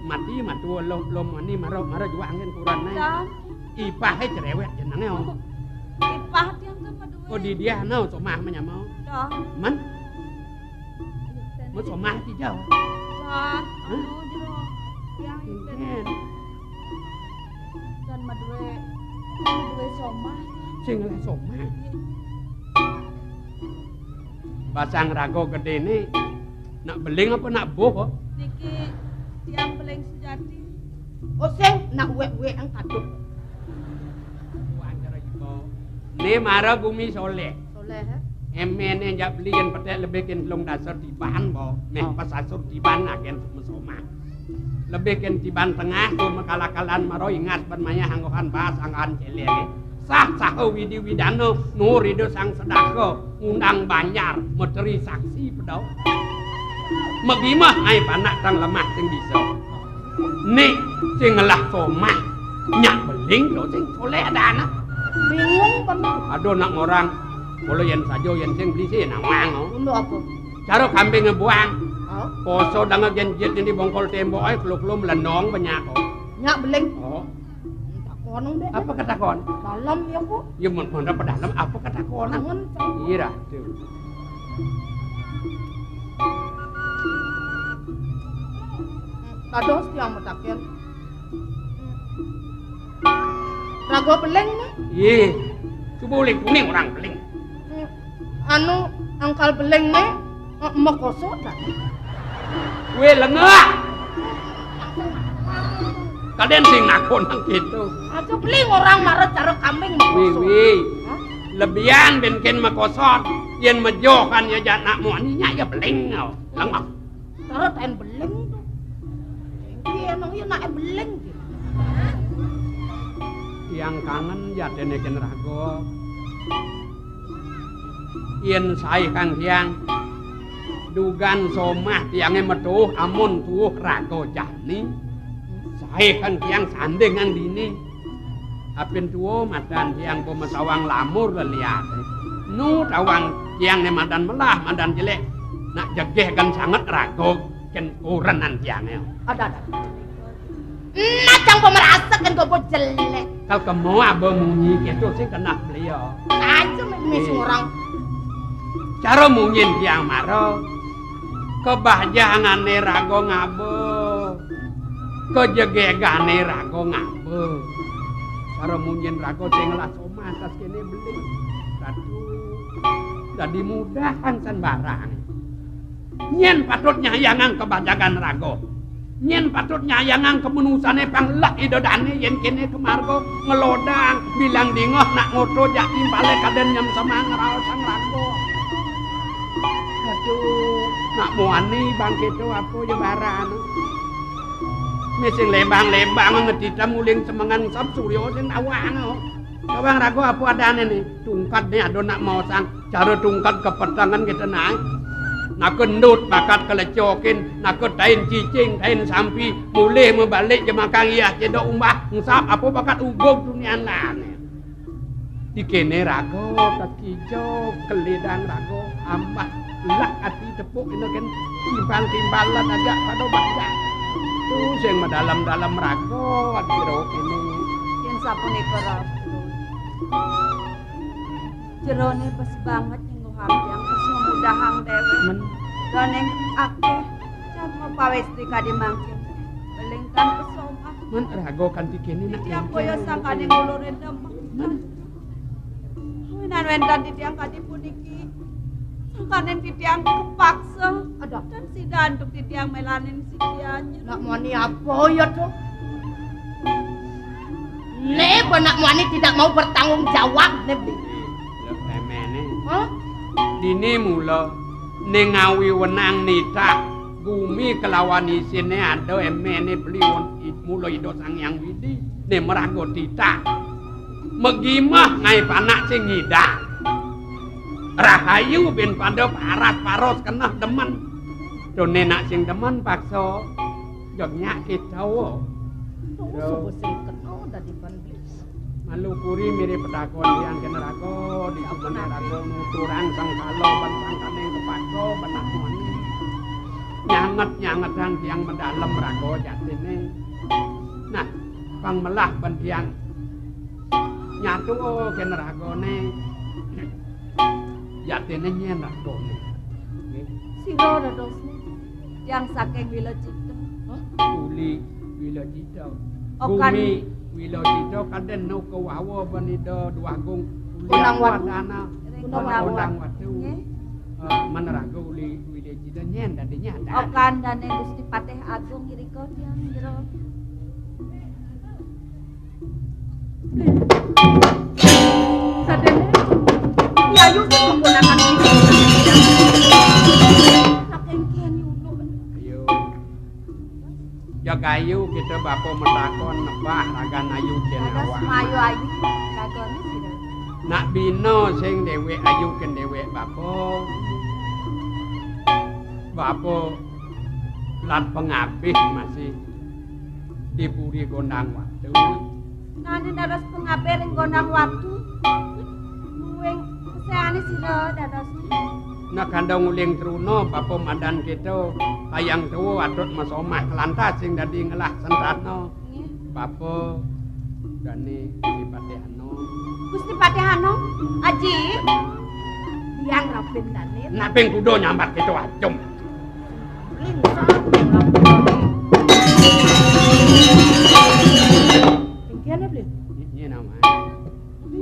mati matua lo, lo mani mara, mara juang kan kurane. Dan ipahe cerewet jenenge, oh. Ipah tiang ten maduwe. Oh, di dia no somah menyama. Dan men? Mun somah ti jauh. Wah, anu jero. Yang enten. Ten maduwe, ten maduwe somah. Sing ngelah somah. Basang raga gedene nak beling apa nak boh? Niki tiang beling sejati. Oh, sing nak wek-wek ang kadut. Tuan cara ibu. Ne mara gumi soleh. Soleh, eh? Emene jak beli yen petek lebih ken telung dasar tiban, bo. Meh pas asur tiban agen mesoma. Lebih ken tiban tengah tu mekala-kalan maro ingas ban mayah anggohan bas anggohan celele. Sah saha widi-widana nur ida sang sedaka ngundang banjar meteri saksi pedau. Megimah ai panak tang lemah sing bisa. Nek sing ngelah somah nyak beling lo sing soleh ada anak. Bingung bener. Aduh nak ngorang. Kalau yen sajo yen sing beli sih nawang, oh. Untuk apa? Cara kambing ngebuang. Oh. Poso danga genjit di bongkol tembok ai kelo-kelo melendong banyak, oh. Nyak beling. Oh. Takon deh. Apa ketakon? Dalam ya, Bu. Ya mun mun apa dalam apa ketakon? Angen. Iya dah tu. Kados tiang metaken. Raga beling ne? Ye. Coba uling kuning orang beling. Anu angkal beling ne, eh, mekoso dah. Weh lengah. Kalian sing nakon nang gitu. Aja beling orang marah cara kambing mekoso. Weh, weh. Hah? Lebihan benken mekoso. Yen mejoh kan ya jak nak muani nya ya beling. Lengah. Cara tain beling tu. Iki emang iya nak beling. Tiang kangen jatine Ken Raga. Yen sae Kang Hyang, dugan somah tiange metuh amun tuwuh raga jani. Sae Kang Hyang sandingan dini. Apin tuwa madan tiang pamasawang lamur leliyane. Nu tawang tiange madan melah, madan cilik. Nak jegeh kan sanget raga ken kurenan tiange. Ada, ada. Nah, cang pemerasa kan gobo jelek. Kal kemo aba munyi gitu sing kena beliau. Aja mis orang. Cara munyin tiang mara. Kebahjangane raga ngaba. Kejegegane raga ngaba. Cara munyin raga sing ngelah somah tas kene beli. Ratu. Dadi mudahan san barang. Nyen patut nyayangang kebajagan raga. Nyen patut nyayangang kemenusane pang lek ida dane yen kene kemarga ngelodang bilang dingeh nak ngoto jak timpale kaden nyem semang raosang raga. Aduh, nak muani bangkito apa ya baran. Mesing lembang-lembang ngetita muling semengan sab surya sing tawang. Tawang raga apa adane ni? Tungkat ni ada nak maosang. Cara tungkat kepetangan kita naik. Naka endut bakat kelecokin, naka tain cicing, tain sampi, mulih mebalik jemakang iyah cedok umbah, engsap apa bakat ugug dunian lane. Dikene raga, kaki ijo, keledang raga, ambah, lak ati tepuk ina ken timpal-timpalan aja pada bajak. Tu sing medalem-dalem raga, adi jero kene. Yen sapunika, Ratu. Jerone bes banget nyengguhang tiang terus memudahang dewe. Men. Doning akeh, jadma pawestri kadi mangkin. Belingkan pesomah. Men raga kanti kene nak. Titiang boyo sangkane ngulurin demek. Men. Winan wenten titiang kadi puniki. Sangkaning titiang kepaksa. Ada. Dan sida antuk titiang melanin sikian. Nak mani apa ya tuh? Ne benak muani tidak mau bertanggung jawab, ne beli. Lho, emene. Hah? Dini mula ne ngawi wenang nitah bumi kelawan isine ada emene beli won i-, mula Ida Sang Hyang Widi ne meraga titah. Megimah ngai panak sing ngidak. Rahayu bin pada paras paros keneh demen. Done nak sing demen paksa. Jog nyak kita wo. Tunggu subuh sing kena dadi ban blis. Malu kuri mirip pedakon yang kena raga di sumene raga nuturang sang kala ban sangkaning kepaka benak moni. Nyanget-nyangetan tiang medalem raga jatine. Nah, pang melah ban tiang nyatu kena ragane. Yatine nyen ragane. Nggih. Sira dadosne tiang saking Wilacita. Hah? Uli Wilacita. Okan. Bumi Wilacita kaden no kawawa ban Ida Dwagung Uli Gunang Watu. Wadana. Ring Gunang Gunang Watu. Watu. Nggih. Eh, meneraga Uli Wilacita nyen dadi nyata. Okan dane Gusti Patih Agung irika tiang jero. Sadene, Yayu sing keponakan kita. Saking kian yuluh. Ayo. Jagayu kita bapa metakon nebah ragan ayu jen. Ada awak. Semayu ayu, ragane sira. Nak bina sing dewek ayu ken dewek bapa. Bapa lat pengabih masih di Puri Gondang Watu. Nani dados pengabih ring Gondang Watu. Luwing pesehane sira dados. Nak kandha nguling truna bapa madan kita, ayang tuwa atut masomah kelantas sing dadi ngelah sentana. Nggih. Bapa dane Gusti Patih Anom. Gusti Patih Anom, Aji. Yang rapin dane. Nak ping kuda nyambat kita acem. Lingsar. Engkian ya, Bli? Ini nama. Bli,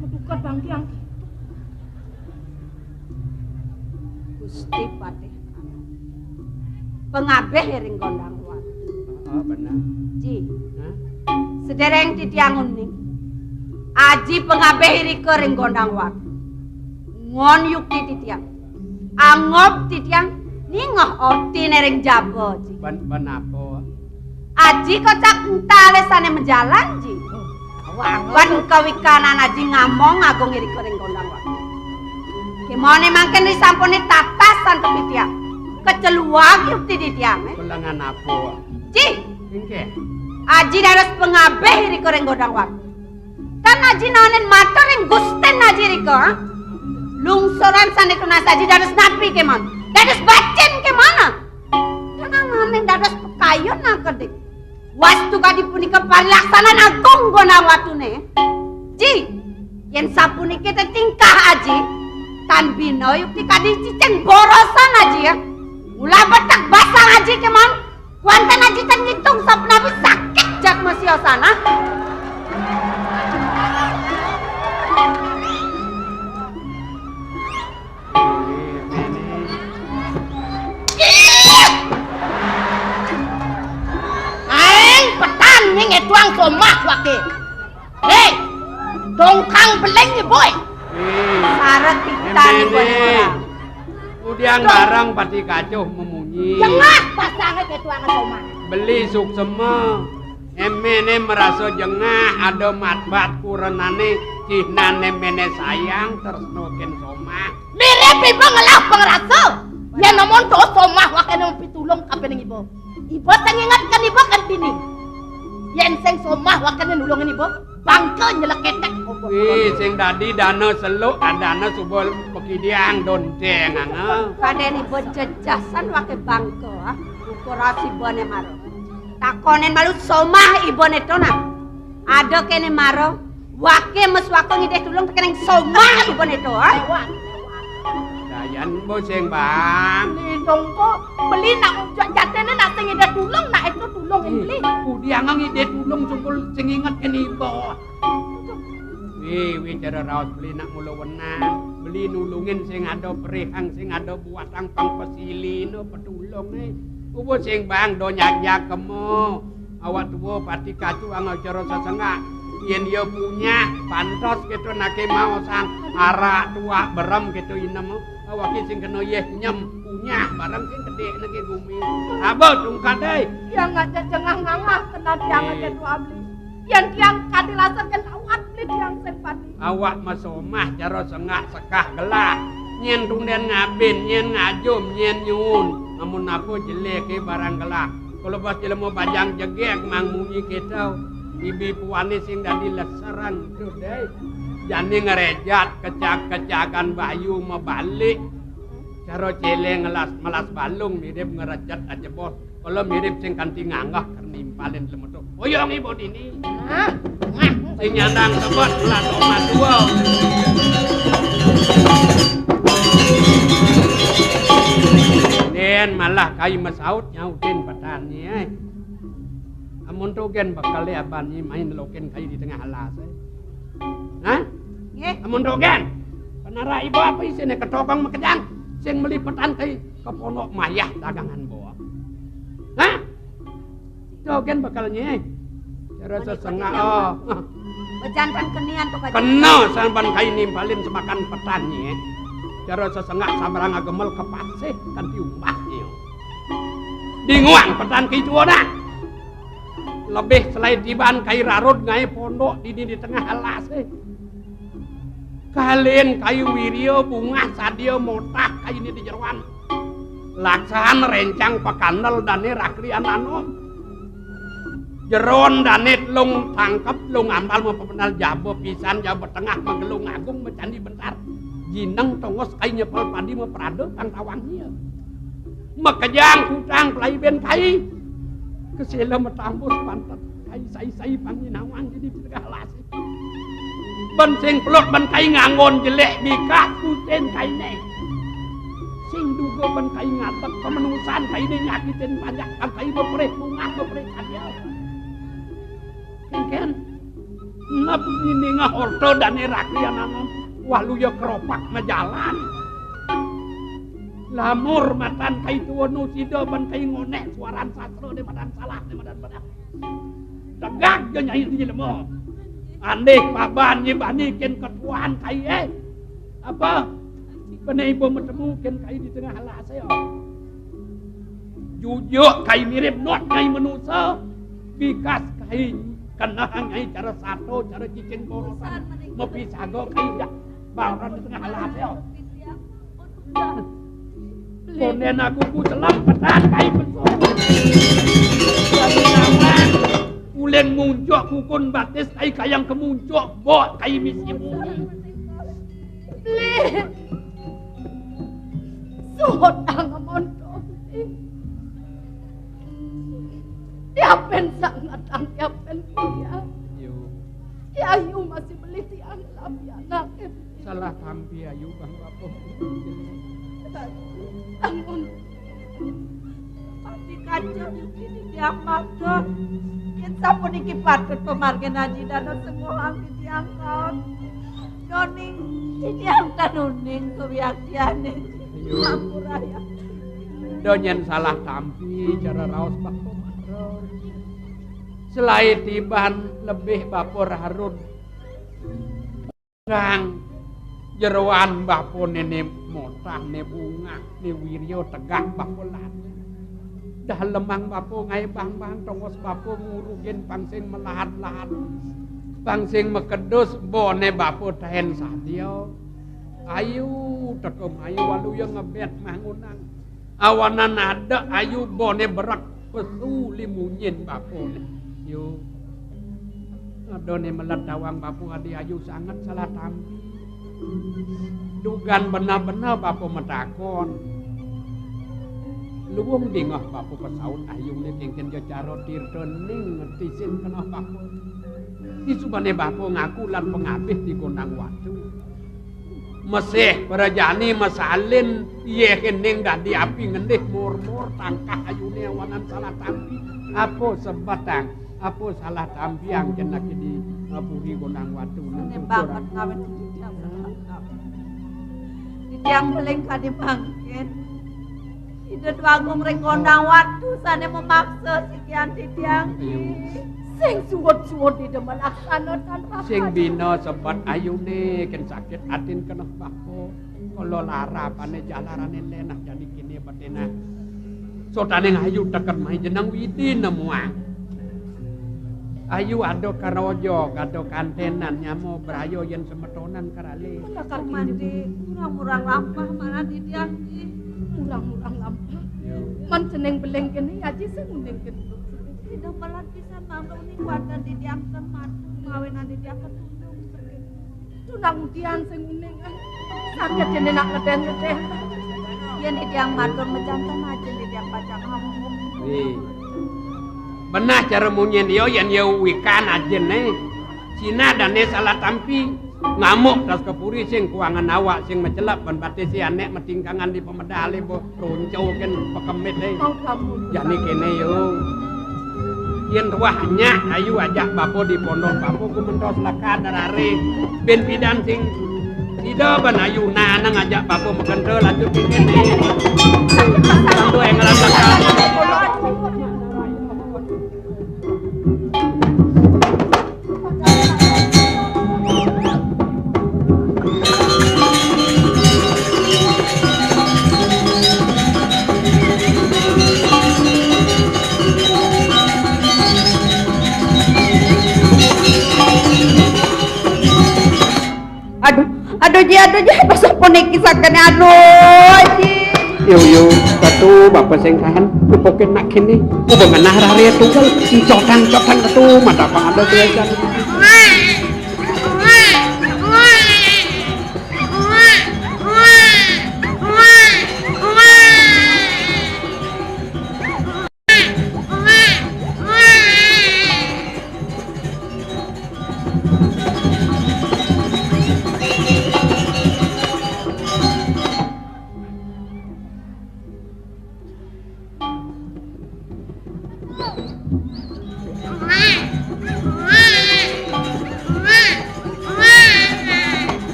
metukat bangkiang. Gusti Patih Anom. Pengabih ring Gondang Watu. Oh, benar. Ji. Hah? Sedereng titiang uning. Aji pengabih irika ring Gondang Watu. Ngon yukti titiang. Angob titiang ningeh otine ring jaba, Ji. Ben, ben apa? Aji kocap entale sane majalan, Ji. Wan kawikanan Aji ngamong agung irika ring Gondang Watu. Kemone mangkin risampune tatas santupi tiang. Keceluag yukti di tiange. Belengan apa? Ji. Inggih. Aji dados pangabih irika ring Gondang Watu. Tan Aji naenin matur ring Gustin Aji rika, ha? Lungsuran sane tunas Aji dados napi kemon? Dados bacin kemon? Tan naenin dados pakayun angkedik. Wastu kadi punika parilaksanan agung Gondang Watune. Ji, yen sapuniki te tingkah Aji, tan bina yukti kadi cicing borosan Aji, ya. Mula betek basang Aji kemon, kuanten Aji tan ngitung sapunapi sakit jatma siosana. Aeng petan ning etuang somah wake. Hei, dongkang beling ni, boy. Saret pitan ni, boy. Udiang bareng pati kacuh memunyi. Jengah pasange etuang somah. Beli suksema. Emene merasa jengah, ada matbat kurenane, cihnane mene sayang, tresna ken somah. Mirip iba ngelah pangrasa. Yen amun to somah wakene pitulung kapining iba. Iba sing inget kan iba kan dini. Yen sing somah wakene nulungin iba, bangka nyeleketek. Wih, sing dadi dana seluk, adana suba pekidiang donteng, ana. Kaden iba jejasan wake bangka, ah. Ukur asibane mara. Takonin malu somah ibane to, nah. Ada kene mara, wake meswaka ngidih tulung tekening somah ibane to, ah. Dayan bo sing bang. Lindung ko, beli nak ujak jatene nak sing ngidih tulung, nak itu tulung. Ih, beli. Udiang ngidih tulung sungkul sing inget kene iba. Wi, wi, cara raos beli nak mula wenang. Beli nulungin sing ada perihang, sing ada buatang pang pesilina, petulunge. Ubo sing bang do nyajak kemo. Awak tua pati kacu angau cara sesengak. Yen dia punya, pantos kita nake mau sang arak tuak berem kita inem. Awake sing kena yeh nyem punya barang sing gedhe neke gumi. Abo tungkat dai. Yang ngajak jengah ngangah kena tiang aja tua beli. Yang tiang kadi laser ken awat beli tiang sing pati. Awak mesomah cara sengak sekah gelah. Nyen tunden ngabin, nyen ngajum, nyen nyuun. Amun apa jeleke barang gelah. Kalau bos jelema bajang jegeg mang munyi kita. Bibi puane sing dadi leseran tu dai. Jani ngerejat kecag-kecagan bayu mebalik. Cara cele ngelas melas balung mirip ngerejat aja bos. Kalau mirip sing kanti nganggah kernimpalin lemetuk. Oyong ibu dini. Hah? Sing nyandang tebet lah tomat dua. Den malah kai mesaut nyautin petani, eh. Amun to gen bekale aban nyi main lokin kai di tengah alas, eh. Hah? Nggih. Amun to gen. Penara ibu apa isine ketokong mekejang sing melipetan kai ke pondok mayah dagangan bawa. Hah? To gen bekal nyi. Cara sesengak, oh. Bejantan kenian to kaji. Kena sampan kai nimpalin semakan petani, eh. Cara sesengak sabrang agemel kepasih kanti umbah nyi. Dinguang petan kai tuo dah. Lebih selai tiban kai rarud ngae pondok dini di tengah alas, eh. Kalin kayu wiria bungah sadia motah kayune di jeroan. Laksan rencang pakandel dane rakrian anom. Jeron dane telung tangkep, telung ambal mapependal jaba pisan, jaba tengah magelung agung macandi bentar. Jineng tongos kai nyepel padi maprada kang tawang nia. Makejang kutang pelai ben kai. Kesela matambus pantet kai sai-sai panginawang dini di tengah alas. Ban sing peluk ban kai nganggon jelek bikak kutin kaine. Sing duga ban kai ngatek pamenusan kaine nyakitin panjak ban kai beperih bungah beperih kadia. Kengken. Nep nini ngah orta dane rakrian anom. Wah luya keropak majalan. Lamur matan kai tuwa nu sida ban kai ngonek suaran sastra de madan salah de madan benar. Tegak ja nyai di jelema. Andih paban nyi bani ken ketuan kai, eh. Apa? Bene iba matemu ken kai di tengah alas, ya. Jujuk kai mirip not kai manusa. Bikas kai kenehang ai cara sato, cara cicing borosan. Mapisaga kai dah. Baron di tengah alas ya. Konden aku ku celam petan kai pesu. Uling muncuk kukun batis kai kayang kemuncuk bok kai misi munyi. Beli. Suhut angamon. Tiapen sangat ang tiapen kuya. Yo. Ki Ayu masih beli tiang labi anak. Salah tampi Ayu bang bapa. Ampun. Pasti kacau di sini tiang maksud. Yen sampun iki patut pemargin haji dana semua angki tiang kaon. Noning, tiang tanuning kewiaktiane. Ayo. Ampura ya. Donyen salah tampi cara raos bapa maror. Selae tiban lebih bapa rarud. Kang jeroan bapane ne motah, ne bungah, ne wirya tegak bapa lani. Dah lemang bapa ngae bang-bang tongos bapa ngurugin pang sing melahat-lahat. Pang sing makedus bone bapa taen sadia. Ayu teka mai waluya ngebet mah ngunang. Awanan ada Ayu bone berek pesu limunyin bapane. Yo. Adone melet dawang bapa adi Ayu sanget salah tampi. Dugan bener-bener bapa matakon. Luwung dingeh bapa pesaut Ayune kengken ja cara tirta ning ngetisin keneh bapa. Disubane bapa ngaku lan pengabih di gondang watu. Mesih prajane masalin, yeh kening dadi api ngendih mur-mur tangkah Ayune awanan salah tampi. Apa sebetang? Apa salah tampiang jeneng di, eh, puri gondang watu? Sane banget kawin titiang. Titiang beling kadi mangkin. Ida Dwagung ring gondang watu sane memaksa sikian titiang. Iya. Sing suwud-suwud Ida melaksanakan rapat. Sing bina sebet Ayune ken sakit atin keneh bapa. Kala larapane jalarane lenah jani kene betena. Sotaning Ayu teken mai jeneng Widi nemuang. Ayu ada karaja, ada kantenan nyama braya yen semetonan karale. Mandi murang-murang lampah mana titiang ki. Murang-murang lampah. Iya. Man jeneng beling kene aji sing uning kene. Ida melat pisan mangda uning wadan titiang ten madu mawinan titiang ketundung. Tunang udian sing uning, ah. Saged dene nak ngedeh-ngedeh. Yen titiang matur mecanten ajin titiang pacang ampuh. Wi. Benah cara munyin ya yen ya wikan ajine. Cina dane salah tampi. Ngamuk das kepuri sing kuangan awak sing mecelep ban batisi anek metingkangan di pemedale bo. Ronco ken pekemit e. Jani kene yo. Yen tuah nyak ayu ajak bapa di pondok bapa ku mentos laka darare. Ben pidan sing sida ban ayu nanang ajak bapa mekenta lanjut kene. Tantu engelan laka. Aduh, aduh ji, aduh ji, pasal puniki sakene, aduh ji. Yo yo, katu bapa sing tahan, upoke nak kene, uba ngenah rare tunggal, cotang cotang katu, matapang ada tulisan.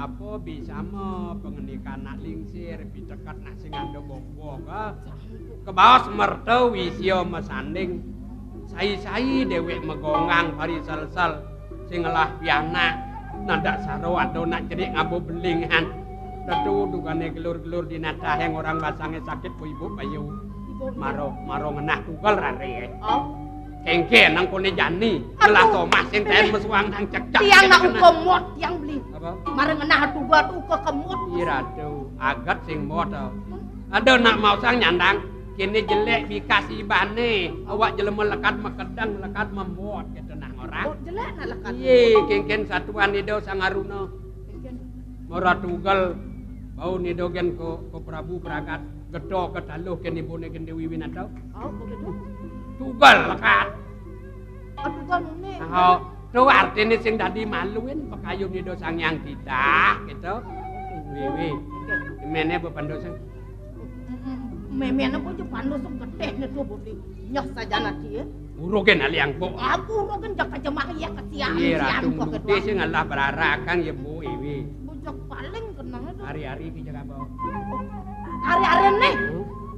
Apa bisama pangandikan nak lingsir, piteket nak sing ada bobok, ah. Kebaos merta wisya masanding. Sai-sai dewek magonggang pariselsel, sing ngelah pianak. Nadak saro ada nak cerik ngaba belingan. Tetu dugane gelur-gelur di natah yang orang basangnya sakit bu ibu bayu. Maro, maro ngenah tugel rare. Oh. Kengke nang kone jani. Aduh. Ngelah somah sing taen mesuang nang cekcek. Tiang nak uga mot, tiang beli. Apa? Mara ngenah tuga tu uga kemot. Ih, ratu, aget sing mot, oh. Ada nak mau sang nyandang. Kene jelek bikas ibane. Awak jelema lekad makedeng, lekad mamot gitu nang orang. Oh, jelek nak lekad. Iye, kengken satuan Ida Sang Aruna. Kengken. Mara tugel bau Ida gen ko, ko Prabu Pragat. Geto ke taluh ken ibune gen Dewi Winata. Oh, begitu. Tugel lekad. Aduh, kan ini. Oh, tu artine sing dadi maluin pakayun Ida Sang Hyang Titah gitu. Wiwi. Oke. Mene bepandu sing. Memene apa aja pandu sing getih ne tu budi. Nyeh saja nanti ya. Urugen aliang, Bu. Aku urugen jaka jemak ya kesian. Iya, sian Ratu kok Mudi kedua. Sing ngalah berarakang ya, Bu, iwi. Bujak paling kenang itu. Hari-hari ki jaga, Bu. Hari-hari nih.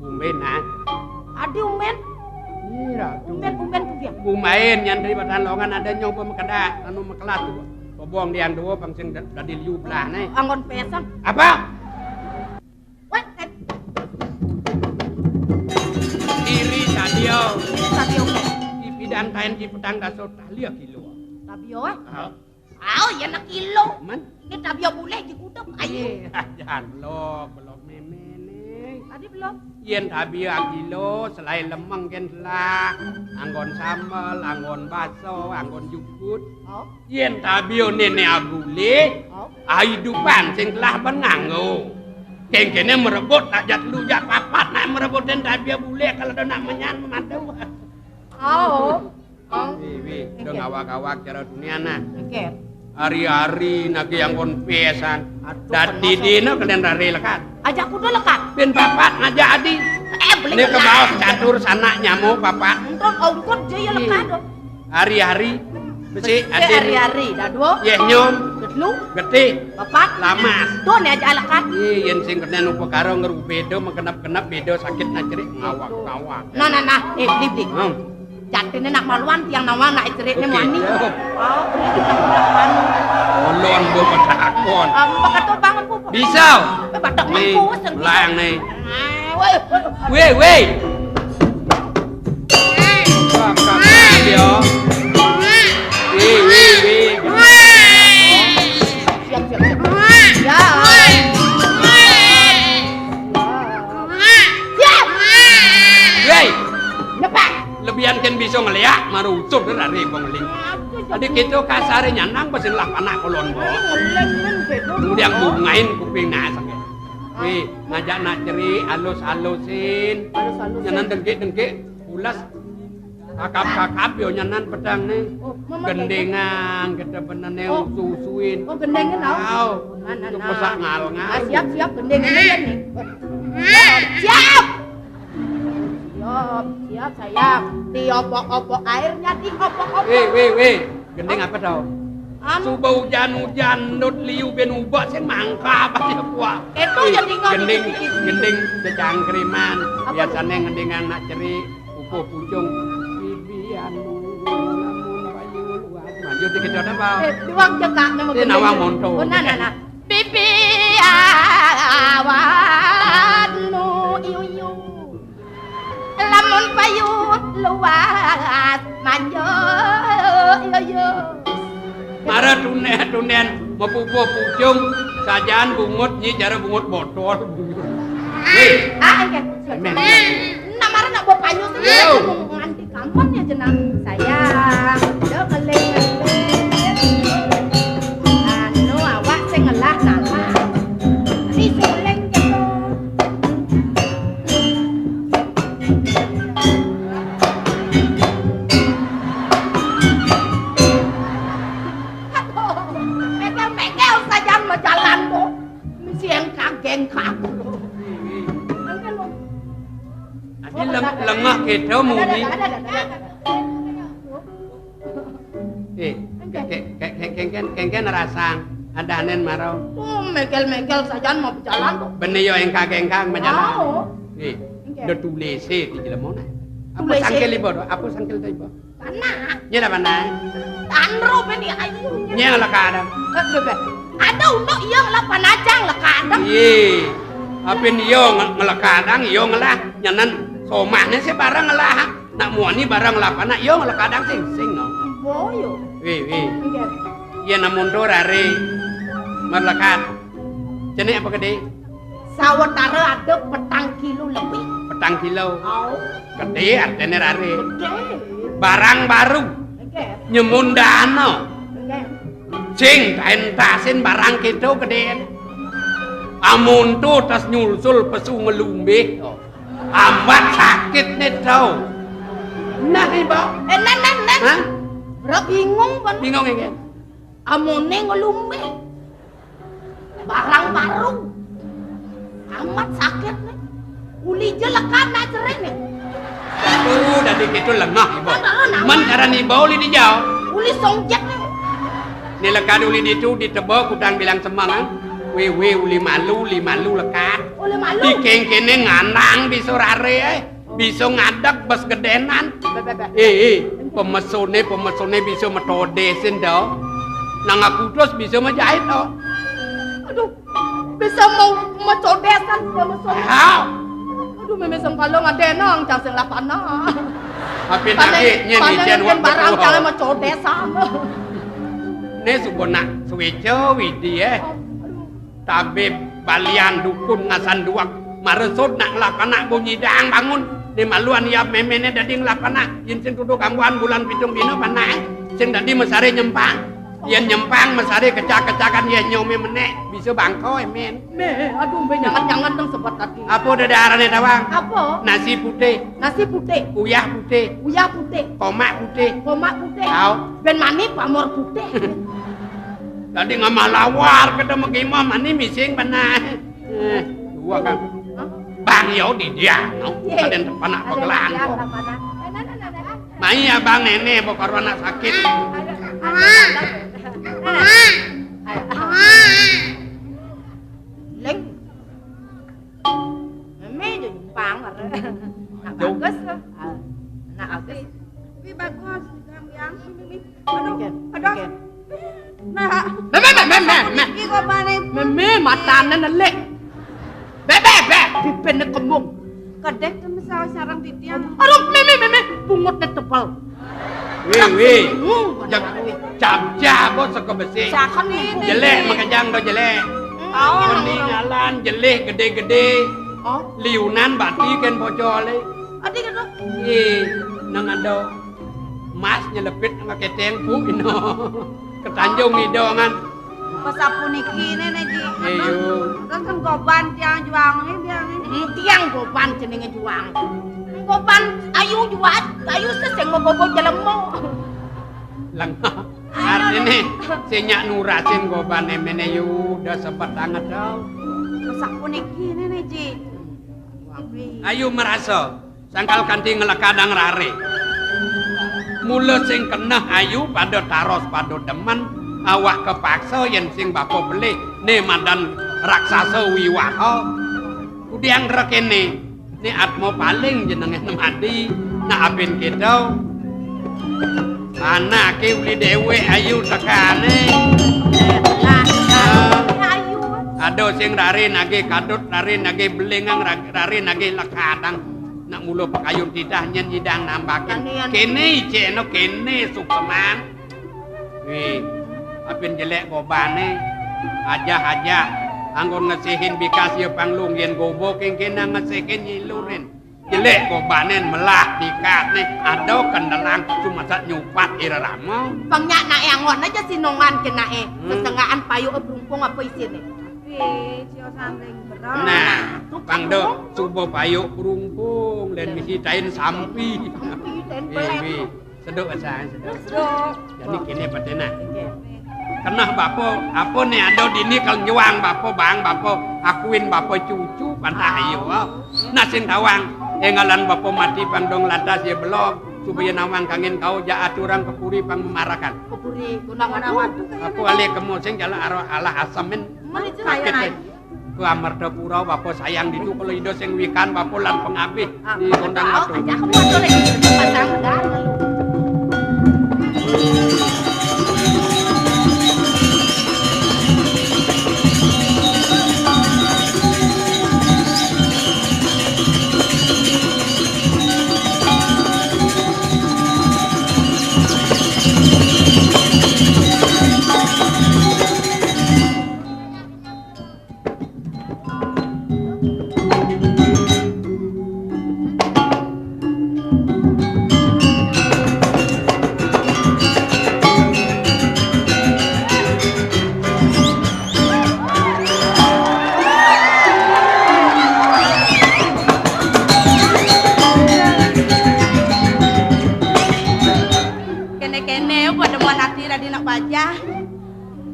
Umben, nah. Adi umben. Iya, Ratu. Umben, umben tuh dia. Umben nyantri batan longan ada nyoba mekedak, anu mekelas tuh. Bobong diang dua, bang sing da-, dadi liu belah, nih. Anggon pesang. Apa? Wah, eh. Iri sadia. Iri sadia, oke. Di bidang kain di petang daso talia kilo. Tabio, eh? Ah. Au, ya nak kilo. Man? Ini tabio boleh di gudeg, ayo. Iya, jangan belok, belok memene. Tadi belum? Yen tabio kilo, selain lemeng ken telah. Anggon sambel, anggon baso, anggon jukut. Oh. Yen tabio nene abule, oh, aidupan sing telah benang, oh. Kengkene merebut tak jat lu jat papat nak merebutin tabio bule kalau ada nak menyan memadu. Oh. Oh. Wi, wi, udah ngawak-ngawak cara dunia nah. Oke. Hari-hari nagi yang kon pesan. Aduh, dadi kenapa? Dino kalian rari lekat. Ajak kuda lekat. Ben papat ngajak adi. Eh, beli. Ini ke bawah catur sanak nyamu papat. Enton ongkot jaya lekat. Hari-hari besi. Besi adi. Hari-hari, dah dua. Yeh nyom. Gedlu. Getih. Papat. Lamas. Tuh nih aja lekat. Ih, yen sing kena upakara ngeru beda, mengkenap-kenap beda sakit nak cerik ngawak-ngawak. Nah, nah, nah. Eh, beli, beli. Hmm. Jatine nak maluan tiang nawang nak ceritne mani. Oke. Oh, beli kita budak mani. Ulun bu petakon. Ah, mbak kata bangun bu. Bisa. Eh, batak nih, mangku sing bisa. Layang nih. Ah, woi, woi. Weh, weh. Wah, kagak dia. Weh, weh, weh. Siap, siap, siap. Ya. Siap. Weh. Lepas. Lebihan ken bisa ngeliak, marucud dari bengling. Tadi kita kasare nyanang pesen lah panak kolon bo. Kemudian bungain kuping nasak. Wih, ngajak nak cerik, halus-halusin. Halus-halusin. Nyanan dengkik-dengkik, pulas. Kakap-kakap yo nyanan pedang nih. Oh, mama gendengan, kita benene. Oh. Usu-usuin. Oh, gendengan, oh. Au. Nah, nah, untuk nah. Pesak ngal-ngal. Ah, siap, siap, gendengan ya nih. Siap, siap. Siap, siap, sayang. Diobok-obok airnya, diobok-obok. Weh, weh, weh. Gending apa tau? Anu. Suba hujan-hujan, ndut liu ben ubak sing mangkap aja kuah. Itu. Weh, ya tinggal gending, dikit-dikit. Gending jejangkriman. Apa? Biasanya ngending anak cerik, upuh pucung. Bibi anu, lamun bayu luas. Maju dikit apa? Eh, duang cekak nama. Ini gending. Nawang monto. Oh, nah, nah, nah. Bibi awan nu iyu-iyu. Lamun payu luas manja yo yo. Mara tuneh-tunen mapupuh pucung sajaan bungut nyi cara bungut botol. Hei. Ah, iya. Men. Nah, mara nak bawa panyu tuh. Yo. Nganti kapan ya jenang? Sayang, udah ngeling. Anu awak sing ngelah nama. Ini suling gitu. Aduh, mengkel-mengkel saja mau jalan tuh. Mesti yang kageng kageng. Tadi leng-, lengah gitu muni. Ada, ada, ada, ada. Eh, kengken, kengken, kengken rasang. Adanen maro. Oh, megel-megel sajan mau bejalan kok. Bene yo engkag-engkag majalan. Oh. Eh, Nggih. Do tulise di jelema nah. Apa Tulise. Sangkil iba do? Apa sangkil iba? Panah. Nya lah panah. Tanro ben ya ayu. Nya lah kadang. Eh, bebe. Ada unduk iya ngelah panajang lah kadang. Iye. Apin iya nge-, ngelah kadang, iya ngelah nyanan somahne sih barang ngelah. Nak muani barang ngelah panah, iya ngelah kadang sing, sing no. Boyo. Wi, wi. Nggih. Iya namun to rare merlekat. Jenik apa gede? Sawetara ada petang kilo lebih. Petang kilo. Oh. Gede artine rare. Gede. Barang baru. Nggih. Nyemun dana. Nggih. Sing taen tasin barang kita gede. Amun to tas nyulsul pesu ngelumbih. Ambat sakit ne to. Nah, ibu. Eh, nah, nah, nah. Hah? Bro bingung kan? Bingung iki. Amone ngelumbih. Barang baru. Amat sakit nih. Uli je lekan nak cerai nih. Aduh, dadi gitu lengah, ibu. Kan kalau nama. Men karan ibu uli dijau. Uli songjet nih. Ni lekat uli ditu diteba kudang bilang semang, ah. Wi, wi, uli malu, uli malu lekat. Uli malu. Dikengkene ngandang bisa rare, eh. Bisa ngadeg bes gedenan. Be, be, be. Eh, eh, pemesone, pemesone bisa metodesin do. Nang aku terus bisa menjahit do. Aduh, bisa mau mecodesan pemesone. Ah. Aduh, meme sengkala ngadena ang cang sing lapana. Apin Pane-, agi nyen pane ijen nyen waktu barang tua. Cang mecodesan. Ne suba nak suweca widi, eh. Aduh. Tabib balian dukun ngasan duak maresud nak ngelap anak bunyi dang bangun. Di maluan ia memene dadi ngelap anak. Yen sing tuduh kambuan bulan pitung dina panak, eh. Sing dadi mesare nyempang. Yen nyempang mesare kecak-kecakan yen nyome menek. Bisa bangko, eh, men. Me, aduh, me nyangat-nyangat dong sebab tadi. Apa udah darane tawang? Apa? Nasi putih. Nasi putih. Uyah putih. Uyah putih. Komak putih. Komak putih. Tau. Ben mani pamor putih. Tadi ngamah lawar kita megimah mani mising panah. Eh, dua kan. Hah? Bang yo di dia, no. Iya. Ada yang depan apa Ada gelang yang kok. Depan, ah. Eh, nah, nah, nah, nah. Mai abang nene apa karo anak sakit. Ayo, ayo, ayo. Ayo, ayo. Ling. Meme aja nyumpang, karena nak Jauh. Bagus tuh. Ah, nak bagus. Tapi bagus, yang, yang ini. Aduh, Oke, aduh. Oke. Nah. Meme, meme, meme, meme. Iki kok panik. Meme, matane nelik. Be, be, be, bibirne kembung. Kedek tuh mesal sarang titiang. Aduh, meme, meme, pungutnya tebal. Wih, wih. Hmm, Jab-, bener, wih. Jabja bos saka besik. Saken niku. Jelek makejang do jelek. Hmm. Oh, Mending ngono. Alan jelek gede-gede. Oh. Liunan bati ken bojole. Ati kena. Ih, nang ada mas nyelepit nang keteng bu ino. Ketanjung idongan. Pesapuniki nene, Ji. Iya. Terus kan goban tiang juang ini, tiang ini. Hmm, tiang goban jenenge juang. Goban ayu juat, ayu seseng gogo jelemo. Lengah. Artine sing nyak nurasin gobane mene yu udah sempat anget tau. Pesapuniki nene, Ji. Ayu merasa. Sangkal kanthi nglekadang rare. Mula sing keneh ayu pada taros pada demen, awak kepaksa yen sing bapa pelih ne madan raksasa wiwaha. Kudiang rekene, ne atma paling jenenge nemadi, nak abin kita. Anake uli dewek ayu tekane. Ayu. Ada sing rare nage kadut, rare nage belingang, ra-, rare nage lekadang. Nak mula pakayun titah nyen idang nambakin. Ane, ane. Kene iceno, kene sukeman. Wih, apin jelek gobane. Ajah-ajah. Anggon ngesihin bikas ya panglung yen gobo kengkena ngesihin nyilurin. Jelek gobanen melah bikasne. Ada kendelang cuma sak nyupat irama. Pengyak nak angon aja sinongan kenae. Hmm. Sesengaan payuk berungkung apa isine? Wih, sio sandring berat. Nah, tukang do suba payuk berungkung dan misi tain sampi. Sampi, tain Wih, pelet. Wih. Seduk asan, seduk. Seduk. Jadi kene patena. Nggih. Kenah bapa, apa ne ada dini kal nyuang bapa, bang bapa, akuin bapa cucu panah ayo. Nah sing tawang, engalan bapa mati pang dong lantas ya belum. Supaya nawang kangin kau ja aturang ke puri pang memarakan. Ke puri, guna-guna. Aku alih kemo sing jala aro alah asemin. Mari itu sakit, ayo, eh. Ku Amartapura, bapa sayang ditu, kalau ida sing wikan, bapa lan pengabih. Ah, di gondang batu. Aja aku buat oleh pasang dan. Kene-kene, pada manati dadi nak bajang.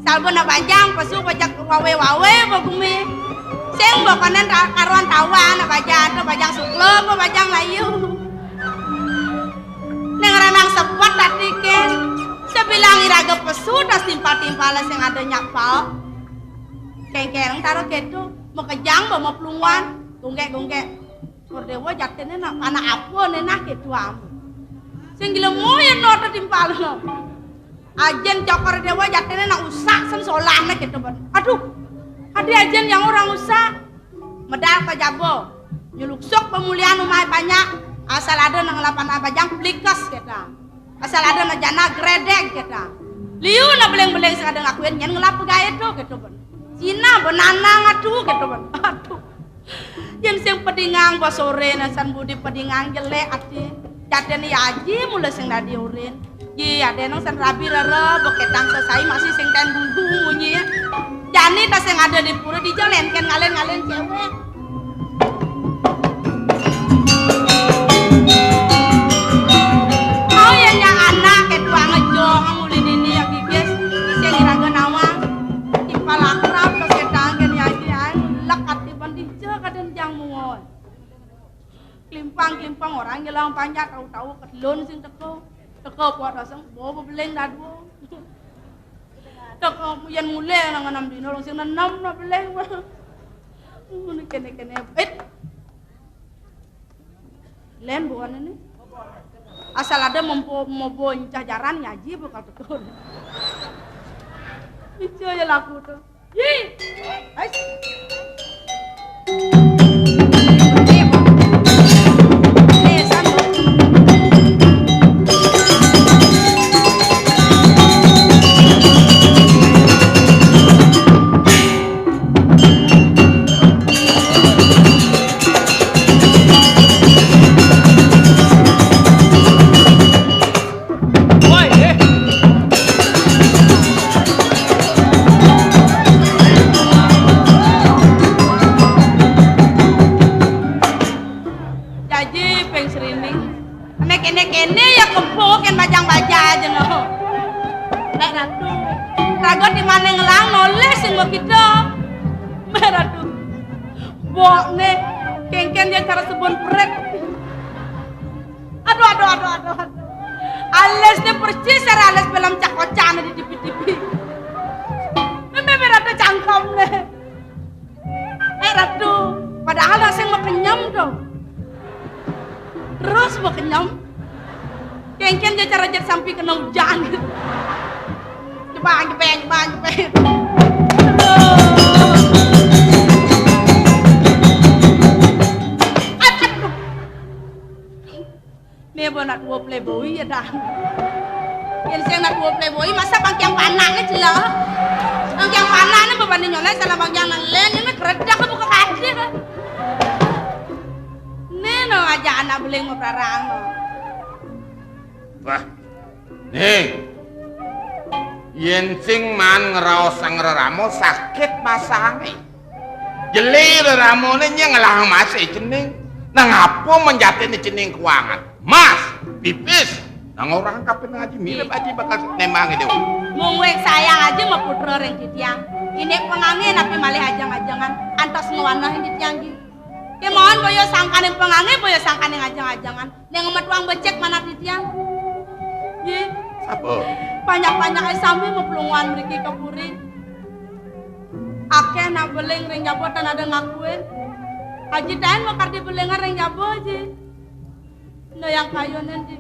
Salba nak bajang, pesu bajang wawe-wawe ba gumi. Sing ba kanen ra-, karuan tawa nak bajang, tu bajang sukla ba bajang layu. Ning ranang sepet dadi ken. Sebilang iraga pesu tas timpal-timpal sing ada nyapa. Kengkeng taro keto, makejang ba maplunguan, gonggek-gonggek. Cokor Dewa jatine nak anak apa ne nak keto am. Sing gila moyen no timpal no. Ajin Cokor Dewa jatine nak usak sen solahne keto ban. Aduh, adi ajin yang orang usak. Medal ka jaba. Nyuluksuk pemulihan umai panyak. Asal ada nang lapan bajang plikes keta. Asal ada nang jana gredeg keta. Liu na beleng-beleng sing ada ngakuin nyen ngelap pegae tu keto ban. Cina benanang atu keto ban. Aduh. Yen sing pedingang ba sore na san budi pedingang jelek ati. Jaten ya aji mula sing dadi urin. Ji, ade nang san rabi rara, beketang sesai masih sing ten bubu munyi. Jani ta sing ada di pura di jalen ken ngalen-ngalen cewek. Oh ya, nya anak ketua ngejong nguli dini ya gigis. Sing iraga nawang. Timpal akrab, kesetang ken ya aji, ay, lek ati ban dija kaden jang muon. Klimpang-klimpang orang nyelang panjat, tahu-tahu ketelun sing teko. Teko kuat rasang, bawa bebeleng dadua. Teko yen mulai nang enam dino, orang sing nenem na beleng. Ngene kene-kene. Eh. Len bukan ini. Asal ada mempo-, mobo incah jaran nyaji bakal teko. Ijo ya laku tuh. Jaji peng serining. Nek kene-kene ya kempo ken bajang-baja aja no. Nek Ratu, raga di mana ngelang noleh sing mau kita. Mek Ratu. Bok ne, kengken dia cara sebon pret. Aduh, aduh, aduh, aduh, aduh. Alisnya persis cara alis film Cak Kocan di T V-T V. Memang merah tuh cangkem nih. Eh, Ratu, padahal rasanya mau kenyam tuh. Terus mau kenyam. Kengken dia cara jet sampai kena hujan. Jebang, jebang, jebang, jebang. Aduh. Aduh. Nih, bo nak dua playboy ya dah. Yang saya nak dua playboy, masa bangkiang panak ni celak. Bangkiang panak ni beban ni nyolai, salah bangkiang nang lain, ini keredak buka kasih dah. Nih, no, aja anak beling mau perarang, no. Wah, nih, yen sing man ngraosang reramo sakit masange. Jeli reramone nyeng ngelah mas e cening. Nang apa menjatine cening kuangan? Mas, pipis. Nang orang kapan ngaji mirip aji bakal nemang itu. Mung wek sayang aja mau putra ring titiang. Ini pengangen apa malih ajang-ajangan. Antas ngewanah titiang ji. Kemawon boya sangkaning pangangge, boya sangkaning ajeng-ajengan. Ning metuang becik manah titiang. Nggih. Apa? Banyak-banyak sami meplunguhan mriki ka puri. Akeh nak beling ring jaba tan ada ngakuin. Aji taen makardi belingan ring jaba, Ji. Nah, yang kayunen, Ji.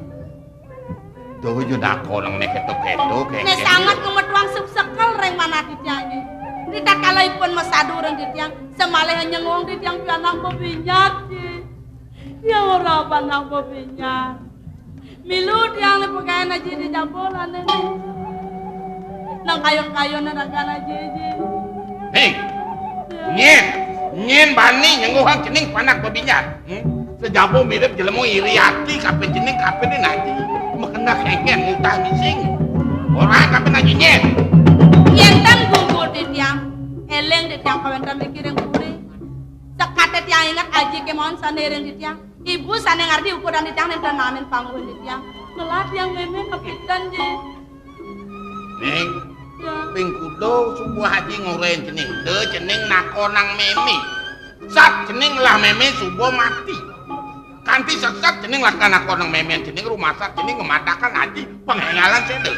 Duh, yo nak nang nek keto-keto, Nek sanget ngemetuang sepsekel ring manah titiang, Ji. Ritatkala ipun masadu ring titiang, semalih nyengung titiang pianak bebinyat, Ji. Tiang ora panak bebinyat. Milu tiang le pagaen aji di jaba lane. Nang kayun-kayun ragan aji, Ji. Hei, nyen, nyen bani nyenguhang cening panak bebinyat. Hmm? Sejaba mirip jelema iri ati, kape cening, kape ne naji. Makena kengken ngutah ngising. Ora kape naji nyen. Yen tan gugur titiang, eling titiang kawentan mikiring puri. Sekate tiang inget aji kemawon sane ring titiang. Ibu sane ngardi ukuran titiang nenten namen pangguhin titiang. Melah tiang meme kapidan, Ji. Ning, ya. Ping kuda subuh aji ngoren cening. De cening nakonang meme. Sat cening lah meme subuh mati. Kanti sesat cening lakar nakonang meme cening rumasak cening ngemadakan aji penghengalan seda.